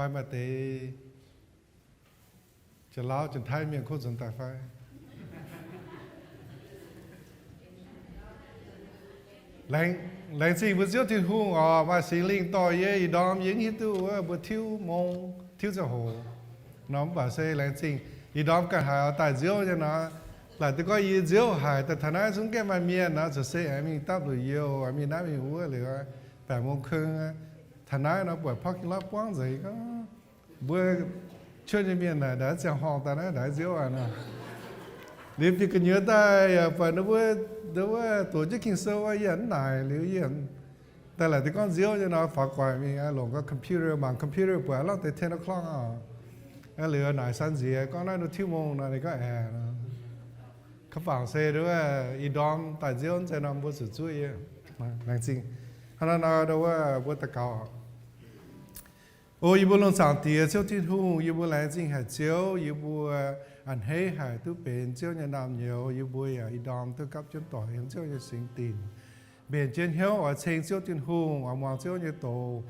Fai maaih deix Janx-Lauv Janx-Taiv mienh kuv nzuonx daaih fai? Laengz, laengz zingh mbuo Ziouv Tin-Hungh oc, maaih Singx Lingh dorh yie ih ndorm yie mv hiuv duqv wuov mbuo tiuv mong, tiuv ziangh hoc nor, mv baac se laengz zingh ih ndorm ganh haiz oix daaih nziouv nyei nor. Laaic duqv gorngv yie nziouv haic, daaih taux naaiv zungv gaengh maaih mienh nor, ziouc se aengx mingh dapv luc youh, mingh naaiv mingh wuov liuz, baeqc mong keng taux naaiv nor buatc parking lot buangv nzengc gorngv, mbuo cuotv nyei mienh naaic ndaix ziangh horngh daaih naaiv ndaix nziouv aqv nor. Liuz bieqc gu'nyuoz daaih yaac buatc ninh mbuo, ninh mbuo doqc jienv Ging-Sou, yie mv naaic liuz yie daaih laaic duqv gorngv nziouv nyei nor, faaux gu'nguaaic mingh longc gau computer, mangc computer buatc aav lorngh deix ten o'clock oc. Liuz naaic san nziex gorngv naaiv nor tiuv mong nor, ninh gorngv aeqv, ka'bangc se ih ndorm daaih nziouv, mv zeiz norm mbuo zuqc zuov yie. Laengz zingh. Hnangv naaiv nor, wuov mbuo daux gaux. O yie mbuo lungh zaangc Diex, Ziouv Tin-Hungh, yie mbuo laengz zingh haic Ziouv, yie mbuo a'hneiv haic duqv benx Ziouv nyei naamh nyouz. Yie mbuo yaac ih ndorm duqv gapv jienv doic yiem Ziouv nyei singx dinc, mbenc jienv hnyouv oix ceng Ziouv Tin-Hungh, oix muangx Ziouv nyei doz.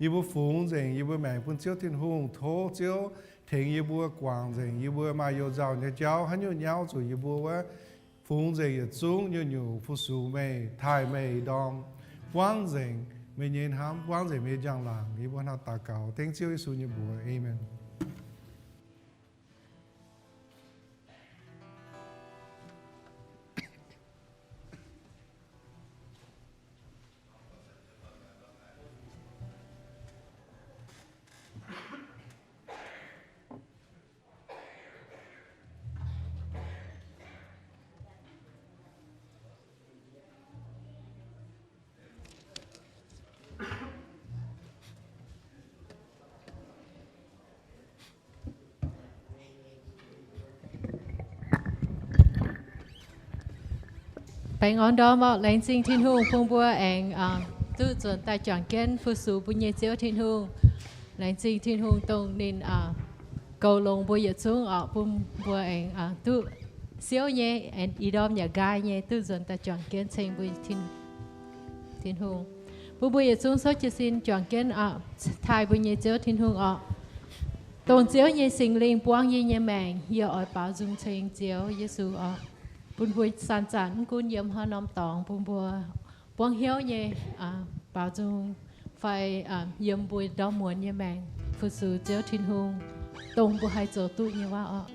Yie mbuo fungx nzengc yie mbuo maengc bun Ziouv Tin-Hungh. Tov Ziouv tengx yie mbuo guangc nzengc yie mbuo maaih you-nzauh nyei jauv, haaix nyungc nyauv zuqc yie mbuo wuov, fungx nzengc yietc zungv nyungc-nyungc fu-sux meih, taaih meih ih ndorm, buangv nzengc meih nyei hnamv, buangv nzengc meih nyei njang-laangc. Yie mbuo hnangv daux gaux dengv Ziouv Yesu nyei mbuox. Aamen. Baengh orn ndorm orqc, laengz zingh Tin-Hungh bun mbuo aengx duqv nzuonx daaih juangc jienv fu-sux mbuo nyei Ziouv Tin-Hungh. Laengz zingh Tin-Hungh dongh ninh goux longx mbuo yietc zungv orqc, bun mbuo aengx duqv siouv nyei, ih ndorm yaac nqaai nyei duqv nzuonx daaih juangc jienv ceng mbuo Tin-Hungh. Bun mbuo yietc zungv souv jiez sin juangc jienv taaih mbuo nyei Ziouv Tin-Hungh orqc. Dongh Ziouv nyei Singx Lingh buangv yie nyei maengc, yie oix baaux nzung ceng Ziouv Yesu orqc. Bun mbuo san zanc mv gunv yiem haaix norm dorngx, bun mbuo buangv hnyouv nyei baaux nzung fai yiem mbuo ndorm muonz nyei maengc fu-sux Ziouv Tin-Hungh dongh mbuo haih zoux duqv nyei waac orqc.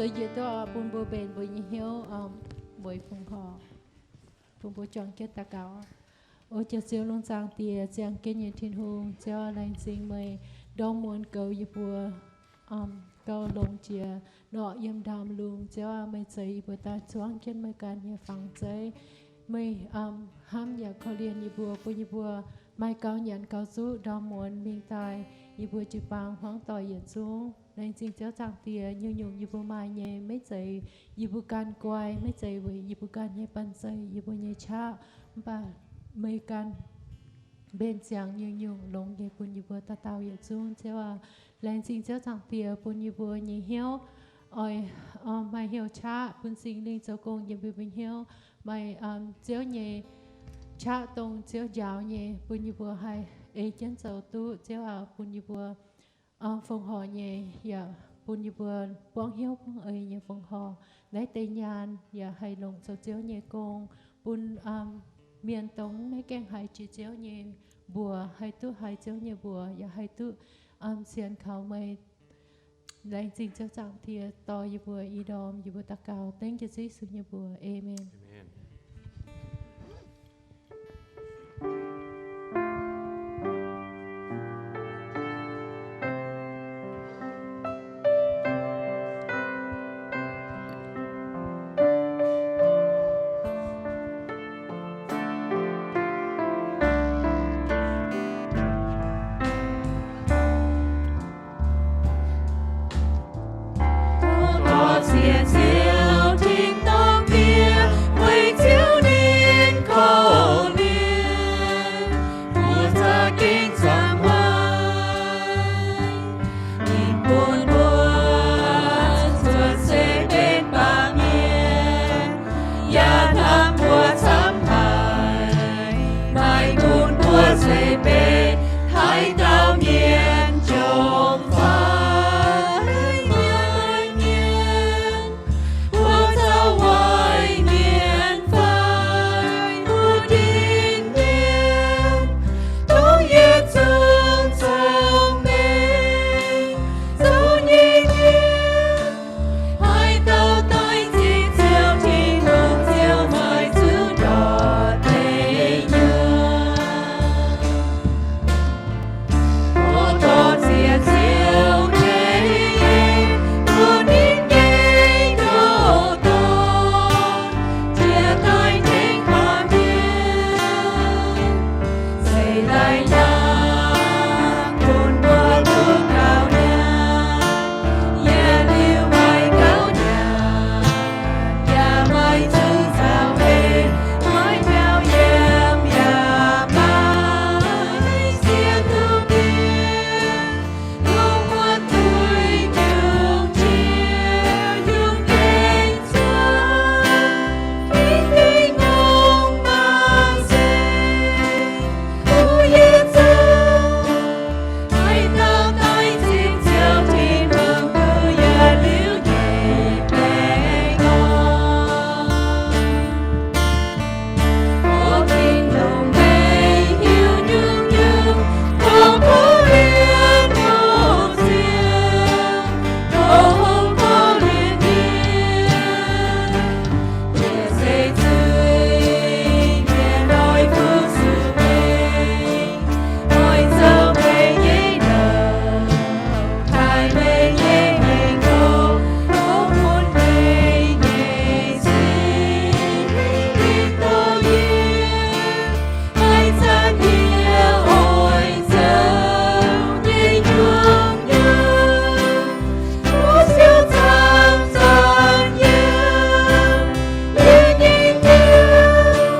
Njiec duqv bun mbuo mbenc mbuo nyei hnyouv, weic fongc horc, bun mbuo juangc jienv daux gaux. O Ziouv, Ziouv lungh zaangc Diex, ziangh jienv nyei Tin-Hungh, Ziouv aac, laengz zingh meih ndorm muonz goux yie mbuo, gauh longx jiex norqc yiem ndaamv-lungh. Ziouv aac, meih zeix yie mbuo daaih zuangv jienv meih ganh nyei fangx zeiv. Meih hnamv yaac korv-lienh yie mbuo, bun yie mbuo maaih gauh nyanc gauh zuqv ndorm muonz mingh daaih yie mbuo jiu-baang hmuangv doic yietc zungv. Laengz zingh Ziouv Zaangc Diex, nyungc-nyungc yie mbuo maaih nyei maiv zeiz yie mbuo ganh guai, maiv zeiz weic yie mbuo ganh nyei banh zeic, yie mbuo nyei qaqv, mv baac meih ganh mbenc ziangx nyungc-nyungc longx nyei bun yie mbuo dauh dauh yietc zungv. Ziouv aac, laengz zingh Ziouv Zaangc Diex bun yie mbuo nyei hnyouv oix maaih hnyouv qaqv bun Singx Lingh zoux gong yiem mbuo nyei hnyouv, maaih Ziouv nyei qaqv dongh Ziouv njaaux nyei bun yie mbuo haih ei jienv zoux duqv. Ziouv aac, bun yie mbuo fongc horc nyei, yaac bun yie mbuo buangv hnyouv buangv eix nyei fongc horc. Naaiv deix nyaanh yaac haih longc zoux Ziouv nyei gong, bun mienh dongh maiv gaengh haiz jiex Ziouv nyei mbuox haih duqv haiz Ziouv nyei mbuox, yaac haih duqv sienx kaux meih. Laengz zingh Ziouv Zaangc Diex dorh yie mbuo ih ndorm yie mbuo daux gaux dengv jienv Yesu nyei mbuox. Aamen. Dorh ziex Ziouv Tin-dorngh Diex, weic Ziouv ninh korv-lienh mbuo za'gengh camv haic. Ninh bun mbuo cuotv seix benx baamh mienh, yaac hnamv mbuo camv haic, maaih bun mbuo ceix benx haaix dauh mienh jomc fai mienh, mbuo zoux waaic mienh fai mbuo ndin mienh, dongh yietc zungv cong-mengh zoux nyei mienh, haaix dauh daaih zingh Ziouv Tin-Hungh, Ziouv maaih zuqc ndortv deic nyuoqc. Dorh ziex Ziouv nyei, bun ninh nyei ndoqc dorn jiex daaih tengx baamh mienh, ceix daaih nyaanh bun mbuo duqv gauh nyaanh. Yietc liuz maaih gauh nyaanh, yaac maaih zungv zaux hlen, maiv biaux yiem yaac maaih siec duqv mienh, longc muotc duih nyungc jiex nyungc gengh zuangx, fingx deix ngongh maaz seix, mbuo yietc zungv haaix dauh daaih zingh Ziouv Tin-Hungh, mbuo yietc liuz nyei baengh orn. O Tin-Hungh, meih hiuv nyungc-nyungc, dongh korv-lienh nyungc Ziouv, dongh korv-lienh mienh. Yie se zuiz-mienh, oix fu-sux meih, oix zoux meih nyei nouh, taaih meih nyei mengh kouv, tov bun meih nyei Singx Lingh dorh yie, haih zanc yie oix zoux nyei nyungc-nyungc. O Ziouv, zanc-zanc yiem yie nyei hnyouv,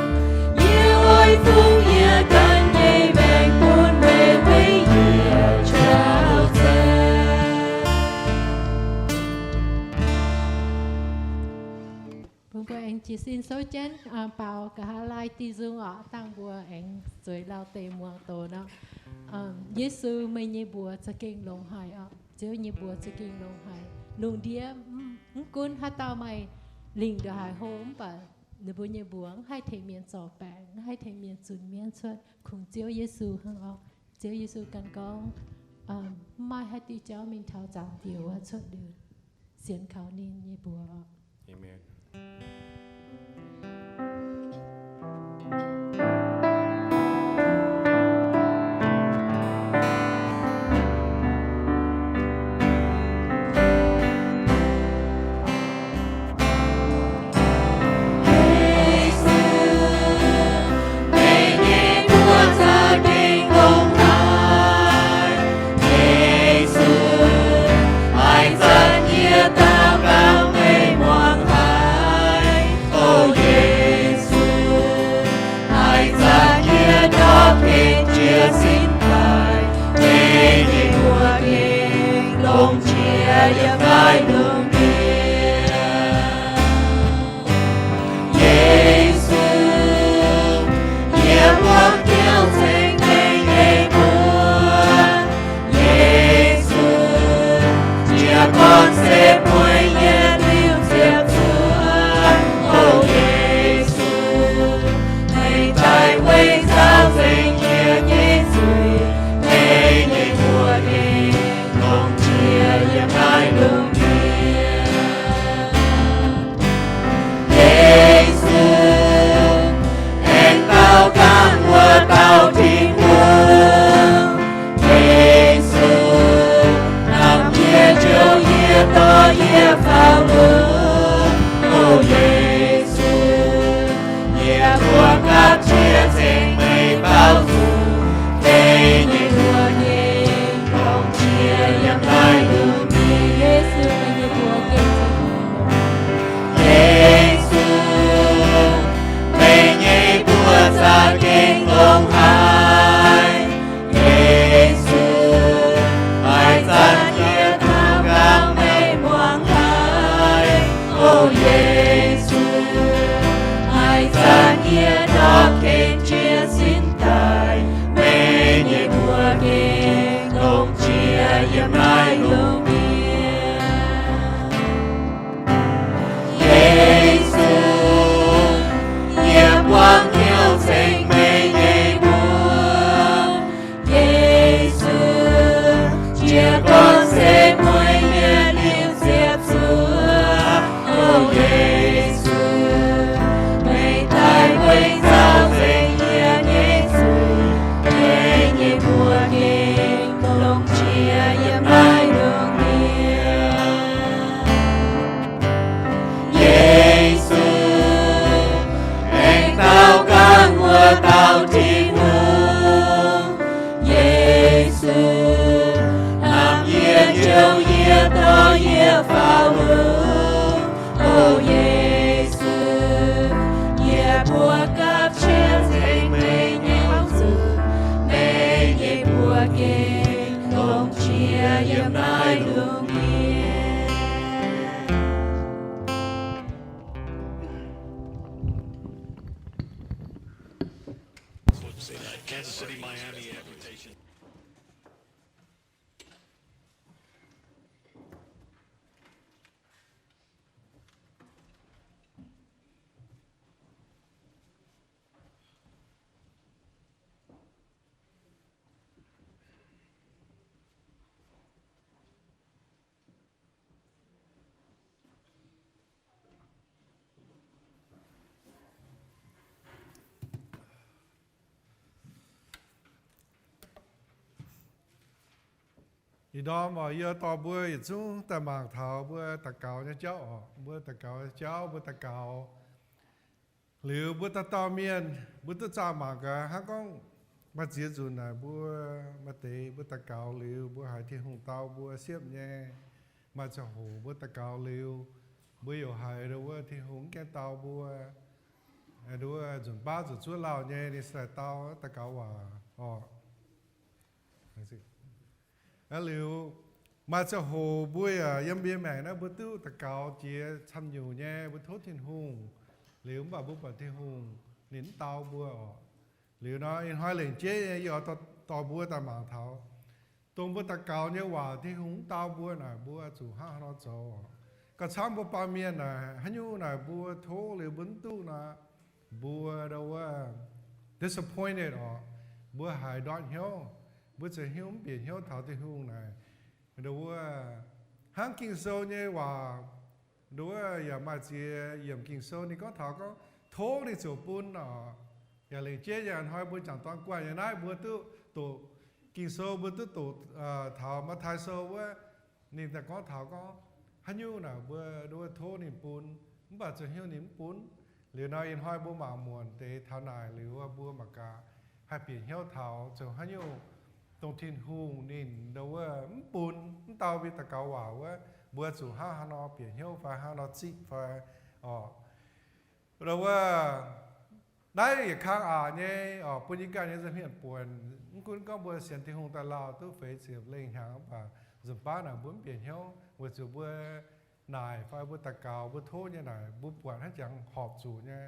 yie oix fungx yie ganh nyei maengc bun meih weic yietc jauv zeiv. Bun mbuo aengx jiez sin souv jienv baaux nqa'haav laai diuh nzung orqc, dangh mbuo aengx zueiz lauh deix muangx doz nor. Yesu, meih nyei mbuox za'gengh longx haic orqc. Ziouv nyei mbuox za'gengh longx haic. Lungh ndiev mv gunv haaix dauh maaih lingc ndongc haaix hlo, mv baac ninh mbuo nyei mbuox mv haih tengx mienh zorc baengc, mv haih tengx mienh zunc mienv cuotv, kungx Ziouv Yesu hnangv orqc. Ziouv Yesu ganh gorngv, mv maaih haaix diuh jauv mingh taux Zaangc Diex wuov cuotv liuz, sienx kaux ninh nyei mbuox. Amen. Yesu, meih nyei mbuox za'gengh longx haic. Yesu, haaix zanc yie daux gaux meih muangx haic. O Yesu, haaix zanc yie ndortv gengh jiez sin daaih, meih nyei mbuox gengh longx jiex yiem naaiv lungh ndiev. Yesu, yie buangh hnyouv ceng meih nyei mbuox. Yesu, jiez gorn se mueiz yie liuz ziepc zuoqv. O Yesu, meih daaih weic nzauh nzengc yie nyei nzuih, meih nyei mbuox gengh longx jiex yiem naaiv lungh ndiev. Yesu, aengx daaux nqaang wuov dauh Tin-Hungh. Yesu, hnamv yie, njoux yie, dorh yie faaux lungh. O Yesu, yie mbuo gapv jiex ceng meih baaux nzung, meih nyei mbuox gengh longx jiex yiem naaiv lungh ndiev. Yesu, meih nyei mbuox gengh Yesu, meih nyei mbuox za'gengh longx haic. Yesu, haaix zanc yie daux gaux meih muangx haic. O Yesu, haaix zanc yie ndortv gengh jiez sin daaih, meih nyei mbuox gengh longx jiex yiem naaiv lungh ndiev. Yesu, yie buangh hnyouv ceng meih nyei mbuox. Yesu, jiez gorn se mueiz yie liuz ziepc zuoqv. O Yesu, meih daaih weic nzauh nzengc yie nyei nzuih, meih nyei mbuox gengh longx jiex yiem naaiv lungh ndiev. Yesu, aengx daaux nqaang wuov dauh Tin-Hungh. Yesu, hnamv yie, njoux yie, dorh yie faaux lungh. O Yesu, yie mbuo gapv jiex ceng meih nyei baaux nzung, meih nyei mbuox gengh longx jiex yiem naaiv lungh ndiev. Ih ndorm oc, yie dorh mbuo yietc zungv daaih mangc taux mbuo daux gaux nyei jauv oc. Mbuo daux gaux nyei jauv, mbuo daux gaux liuz, mbuo dauh dauh mienh, mbuo duqv zaah mangc gaax hnangv gorngv maaih ziex nzunc naaic mbuo maaih deix mbuo daux gaux liuz, mbuo haiz Tin-Hungh dau mbuo siepv nyei. Maaih ziangh hoc mbuo daux gaux liuz, mbuo yaac haiz nduov wuov Tin-Hungh mv gaengh dau mbuo, nduov nzunc baav nzunc zuov lauh nyei ninh se daaih dau daux gaux waac oc. Liuz, maaih ziangh hoc mbuo yaac yiem mbuo nyei maengc naaiv mbuo duqv daux gaux jiex camv nyungc nyei, mbuo tov Tin-Hungh. Liuz mv baac mbuo buatc Tin-Hungh ninh mv dau mbuo oc. Liuz nor ih hnoi lengc jeiv nyei yie oix dorh mbuo daaih mangc taux, dongh mbuo daux gaux nyei waac Tin-Hungh mv dau mbuo naaic, mbuo zuqc hnangv haaix nor zoux oc. Gauh camv mbuo baamh mienh naaic, haaix nyungc naaic mbuo tov liuz mbuo mv duqv nor, mbuo nduov wuov disappointed oc. Mbuo haiz ndortv hnyouv, mbuo ziouc hiuv mv bieqc hnyouv taux Tin-Hungh naaic, nduov wuov Hnangv Ging-Sou nyei waac, nduov yaac maaih ziex yiemc Ging-Sou ninh gorngv taux gorngv tov ninh ziouc bun oc. Yaac lengc jeiv yaac hnoi mbuo jangc dorn guanh nyei naaiv mbuo duqv doqc Ging-Sou, mbuo duqv doqc taux Matv^taai Sou wuov, ninh daaih gorngv taux gorngv haaix nyungc naaic mbuo nduov tov ninh bun, mv baac zoux haaix nyungc ninh mv bun. Liuz nor ih hnoi mbuo mangc muonc deix taux naaic liuz mbuo mangc gaax haih bieqc hnyouv taux zoux haaix nyungc dongh Tin-Hungh ninh nduov mv bun, mv dau mbuo daux gaux waac wuov, mbuo zuqc hnangv haaix nor bieqc hnyouv fai hnangv nor zipv fai oc. Nduov naaiv yietc kang aqc nyei oc, bun yie ganh nyei nza'hmien buonc. Mv gunv gorngv mbuo sienx Tin-Hungh daaih lauh duqv feix ziepc lengh hnyangx mv baac nzunc baav naaic mbuo mv bieqc hnyouv weic zuqc mbuo naaic fai mbuo daux gaux mbuo tov nyei naaic mbuo buatc hnangv jangx horpc zuqc nyei,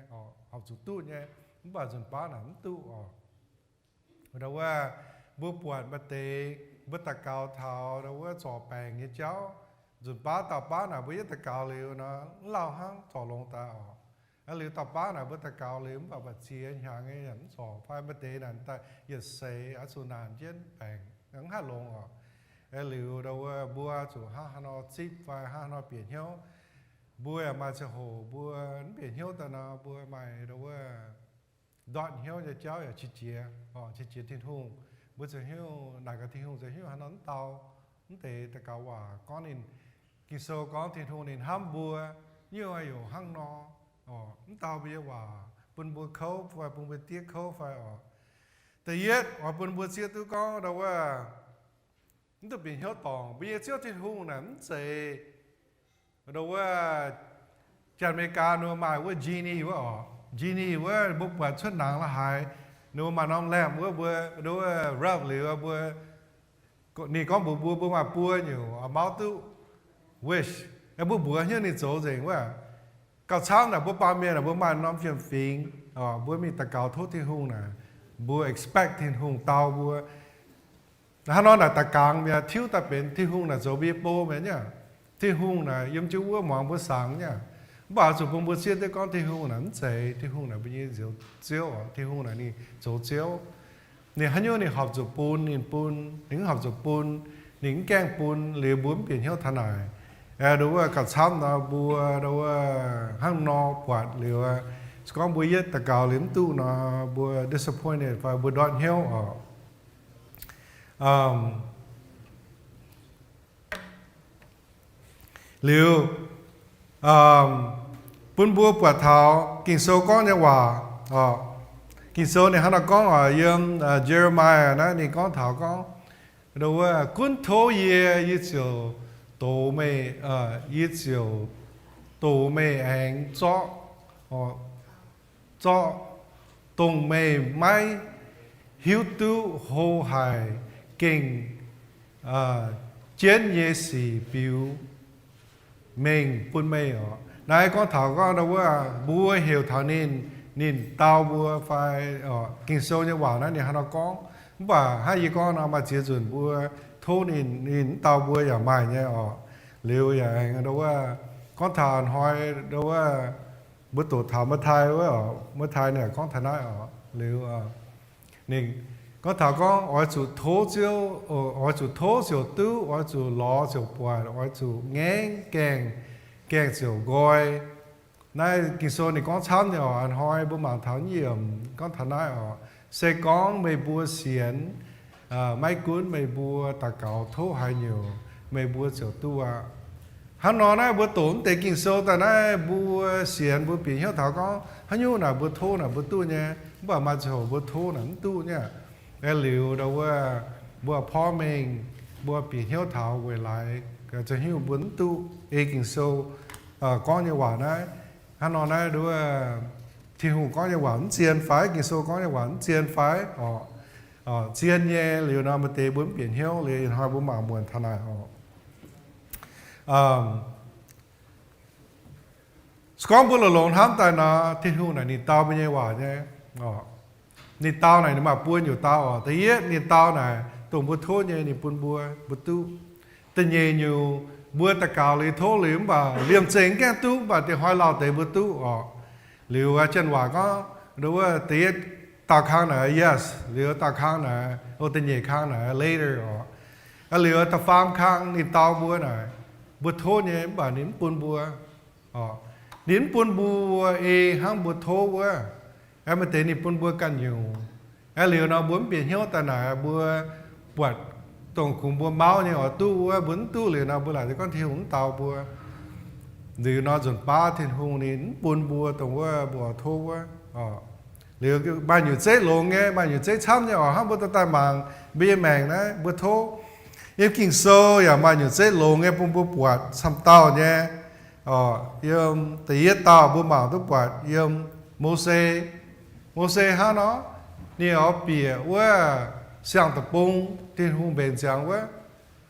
horpc zuqc duqv nyei, mv baac nzunc baav naaic mv duqv oc. Nduov wuov, mbuo buatc maaih deix mbuo daux gaux taux nduov wuov zorc baengc nyei jauv, nzunc baav dauh baav naaic mbuo yietv daux gaux liuz nor mv lauh hnangv zorc longx daaih oc. Liuz dauh baav naaic mbuo daux gaux liuz mv baac mba'ziex hnyangx nyei yaac mv zorc, fai maaih deix naaic daaih yietc seix oix zuqc naanc jienv baengc mv haih longx oc. Liuz nduov wuov mbuo zuqc hnangv haaix nor zipv fai hnangv haaix nor bieqc hnyouv. Mbuo yaac maaih ziangh hoc mbuo mv bieqc hnyouv daaih nor mbuo maaih nduov wuov ndortv hnyouv nyei jauv yaac qiex jiez, qiex jiez Tin-Hungh. Mbuo zoux haaix nyungc naaic gaax Tin-Hungh zoux haaix nyungc haaix nor mv dau. Mv deix daux gaux waac gorngv ninh, Ging-Sou gorngv Tin-Hungh ninh hnamv mbuo, nyungc-nyungc hnangv nor, mv dau mbuo nyei waac bun mbuo kouv fai bun mbuo diev kouv fai oc. Da'yietv oix bun mbuo zieqv duqv gorngv nduov wuov, mv duqv bieqc hnyouv dorngc mbuo nyei Ziouv Tin-Hungh naaic mv zeiz nduov wuov, Janx-America ninh mbuo maaih wuov genie wuov oc. Genie wuov mbuo buatc cuotv nangx la'haaix, ninh mbuo maaih norm lamp wuov mbuo nduov wuov rub liuz mbuo, ninh gorngv mbuox mbuo, mbuo maaih buo nyungc mauv duqv wish, mbuo mbuox hnyouv ninh zoux nzengc wuov. Gauh camv naaic mbuo baamh mienh naaic mbuo maaih norm fiem-fingx, mbuo mingh daux gaux tov Tin-Hungh naaic, mbuo expect Tin-Hungh dau mbuo. Hnangv nor naaic daaih gangx mi'aqv, tiuv daaih benx Tin-Hungh naaic zoux mbuo nyei bou mi'aqv nyei. Tin-Hungh naaic yiem jienv wuov muangx mbuo saangx nyei. Mv baac oix zuqc bun mbuo zieqv duqv gorngv Tin-Hungh naaic mv zeiz, Tin-Hungh naaic mbuo nyei Nzioux Ziouv oc. Tin-Hungh naaic ninh zoux Ziouv. Ninh haaix nyungc ninh horpc zuqc bun ninh bun, ninh mv horpc zuqc bun, ninh mv gaengh bun liuz mbuo mv bieqc hnyouv taux naaic. Nduov wuov gauh camv nor mbuo nduov wuov hnangv nor buatc liuz, se gorngv mbuo yietv daux gaux liuz mv duqv nor mbuo disappointed fai mbuo ndortv hnyouv oc. Liuz, bun mbuo buatc taux Ging-Sou gorngv nyei waac. Ging-Sou ninh hnangv naaiv gorngv oc, yiem Jeremiah naaiv ninh gorngv taux gorngv, nduov wuov, gunv tov yie, yie ziouc dox meih, yie ziouc dox meih aengx zorqv, zorqv dongh meih maiv hiuv duqv hlo haic gengh jienv nyei sic biux mengh bun meih oc. Naaiv gorngv taux gorngv nduov wuov, mbuo heuc taux ninh, ninh dau mbuo fai, Ging-Sou nyei waac naaiv ninh hnangv nor gorngv. Mv baac hnangv yie gorngv nor, maaih ziex nzunc mbuo tov ninh, ninh mv dau mbuo yaac maaih nyei oc. Liuz yaac aengx nduov wuov, gorngv taux a'hnoi nduov wuov, mbuo doqc taux Matv^taai wuov, Matv^taai ninh gorngv taux naaiv oc. Liuz ninh gorngv taux gorngv oix zuqc tov Ziouv, oix zuqc tov ziouc duqv, oix zuqc lorz ziouc buatc, oix zuqc ngaengv gaengh, gaengh ziouc nqoi. Naaiv Ging-Sou ninh gorngv camv nyei oc. A'hnoi mbuo mangc taux nyei yiemc gorngv taux naaiv oc, se gorngv meih mbuo sienx, maiv gunv meih mbuo daux gaux tov haaix nyungc, meih mbuo ziouc duqv aqv. Hnangv nor naaiv mbuo doqc mv deix Ging-Sou daaih naaiv mbuo sienx mbuo bieqc hnyouv taux gorngv haaix nyungc naaic mbuo tov naaic mbuo duqv nyei, mv baac maaih ziangh hoc mbuo tov naaic mv duqv nyei. Aeqv, liuz nduov wuov, mbuo porv mengh, mbuo bieqc hnyouv taux weic laaix zoux haaix nyungc mbuo mv duqv ei Ging-Sou gorngv nyei waac naaiv. Hnangv nor naaiv nduov, Tin-Hungh gorngv nyei waac mv zien fai, Ging-Sou gorngv nyei waac mv zien fai oc. Zien nyei liuz nor maaih deix mbuo mv bieqc hnyouv liuz, ih hnoi mbuo mangc muonc taux naaic oc. Se gorngv mbuo longx-longx hnamv daaih nor, Tin-Hungh naaic ninh dau mbuo nyei waac nyei. Ninh dau naaic ninh maaih buo nyungc dau oc. Da'yietv ninh dau naaic dongh mbuo tov nyei ninh bun mbuo, mbuo duqv. Da'nyeic nyungc mbuo daux gaux liuz tov liuz mv baac liemh zeih mv gaengh duqv, mv baac diex hnoi lauh deix mbuo duqv oc. Liuz janx-waac gorngv, nduov wuov, da'yietv dauh kang naaic yes, liuz dauh kang naaic, o, da'nyeic kang naaic later oc. Liuz da'faam kang ninh dau mbuo naaic, mbuo tov nyei, mv baac ninh mv bun mbuo. Ninh mv bun mbuo ei hnangv mbuo tov wuov. Aeqv, maaih deix ninh bun mbuo ganh nyungc. Aeqv, liuz nor mbuo mv bieqc hnyouv daaih naaic, mbuo buatc dongh kungx mbuo mauv nyei oix duqv wuov, mbuo mv duqv liuz nor, mbuo laaic gorngv Tin-Hungh mv dau mbuo. Liuz nor nzunc baav Tin-Hungh ninh mv bun mbuo dongh wuov mbuo oix tov wuov. Liuz maaih nyungc zeiv longx nyei, maaih nyungc zeiv camv nyei oc. Hnangv mbuo dorh daaih mangc mbuo nyei maengc naaiv, mbuo tov. Yiem Ging-Sou yaac maaih nyungc zeiv longx nyei bun mbuo buatc camv dauh nyei. Yiem da'yietv dauh mbuo mangc duqv buatc yiem Mose. Mose hnangv nor, ninh oix bieqc wuov siang-deic-bung, Tin-Hungh mbenc ziangx wuov,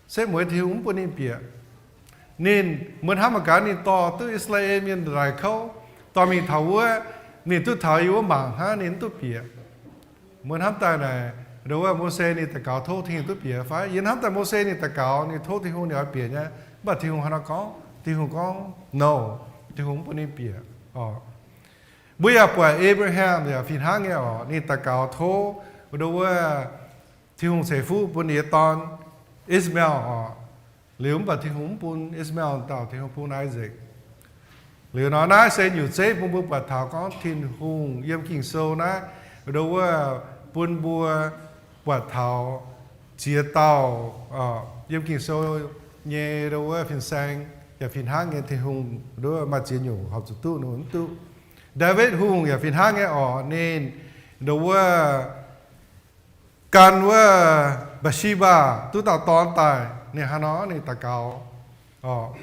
setv mueiz Tin-Hungh mv bun ninh bieqc. Ninh mbuo hnamv mangc gaax, ninh dorh duqv I^saa^laa^en Mienh ndaaih kouv, dorh mingh taux wuov, ninh duqv taux yiem wuov mangc hnangv, ninh mv duqv bieqc. Mbuo hnamv daaih naaic, ndo wuov Mose ninh daux gaux tov Tin-Hungh duqv bieqc fai? Yie hnamv daaih Mose ninh daux gaux, ninh tov Tin-Hungh ninh oix bieqc nyei, mv baac Tin-Hungh hnangv nor gorngv, Tin-Hungh gorngv no, Tin-Hungh mv bun ninh bieqc oc. Mbuo yaac buatc Abraham yaac fih hnangv nyei oc. Ninh daux gaux tov ndo wuov Tin-Hungh ceix fuqv bun ninh nyei dorn, Ishmael oc. Liuz mv baac Tin-Hungh mv bun Ishmael, dauh Tin-Hungh bun Isaac. Liuz nor naaiv se nyungc zeiv bun mbuo buatc taux gorngv Tin-Hungh yiem Ging-Sou naaiv ndo wuov bun mbuo buatc taux ziex dauh yiem Ging-Sou nyei ndo wuov fin-saeng yaac fih hnangv nyei. Tin-Hungh ndo wuov maaih ziex nyungc horpc zuqc duqv, ninh mbuo mv duqv. Ndaawitv Hungh yaac fih hnangv nyei oc. Ninh ndo wuov gan wuov Mbaa^si^mbaa duqv dauh dorn daaih, ninh hnangv nor ninh daux gaux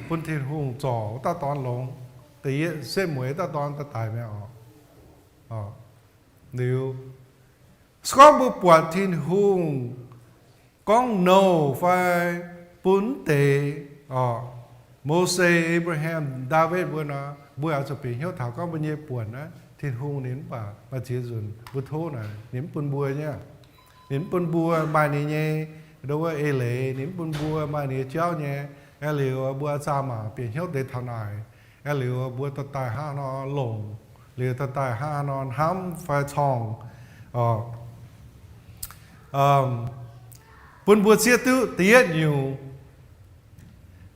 bun Tin-Hungh zorc wuov dauh dorn longx, da'yietv setv mueiz dauh dorn daaih daic mi'aqv oc. Liuz, se gorngv mbuo buatc Tin-Hungh gorngv no fai bun mv deix oc, Mose, Abraham, Ndaawitv mbuo nor, mbuo oix zuqc bieqc hnyouv taux gorngv mbuo nyei buonc naaiv, Tin-Hungh ninh mv baac maaih ziex nzunc mbuo tov naaic ninh mv bun mbuo nyei. Ninh mv bun mbuo maaih ninh nyei ndo wuov eix leiz, ninh mv bun mbuo maaih ninh nyei jauv nyei. Aeqv, liuz mbuo zaah mangc bieqc hnyouv deix taux naaic. Aeqv, liuz mbuo dorh daaih hnangv nor longc, liuz dorh daaih hnangv nor hnamv fai corngh bun mbuo zieqv duqv da'yietv nyungc.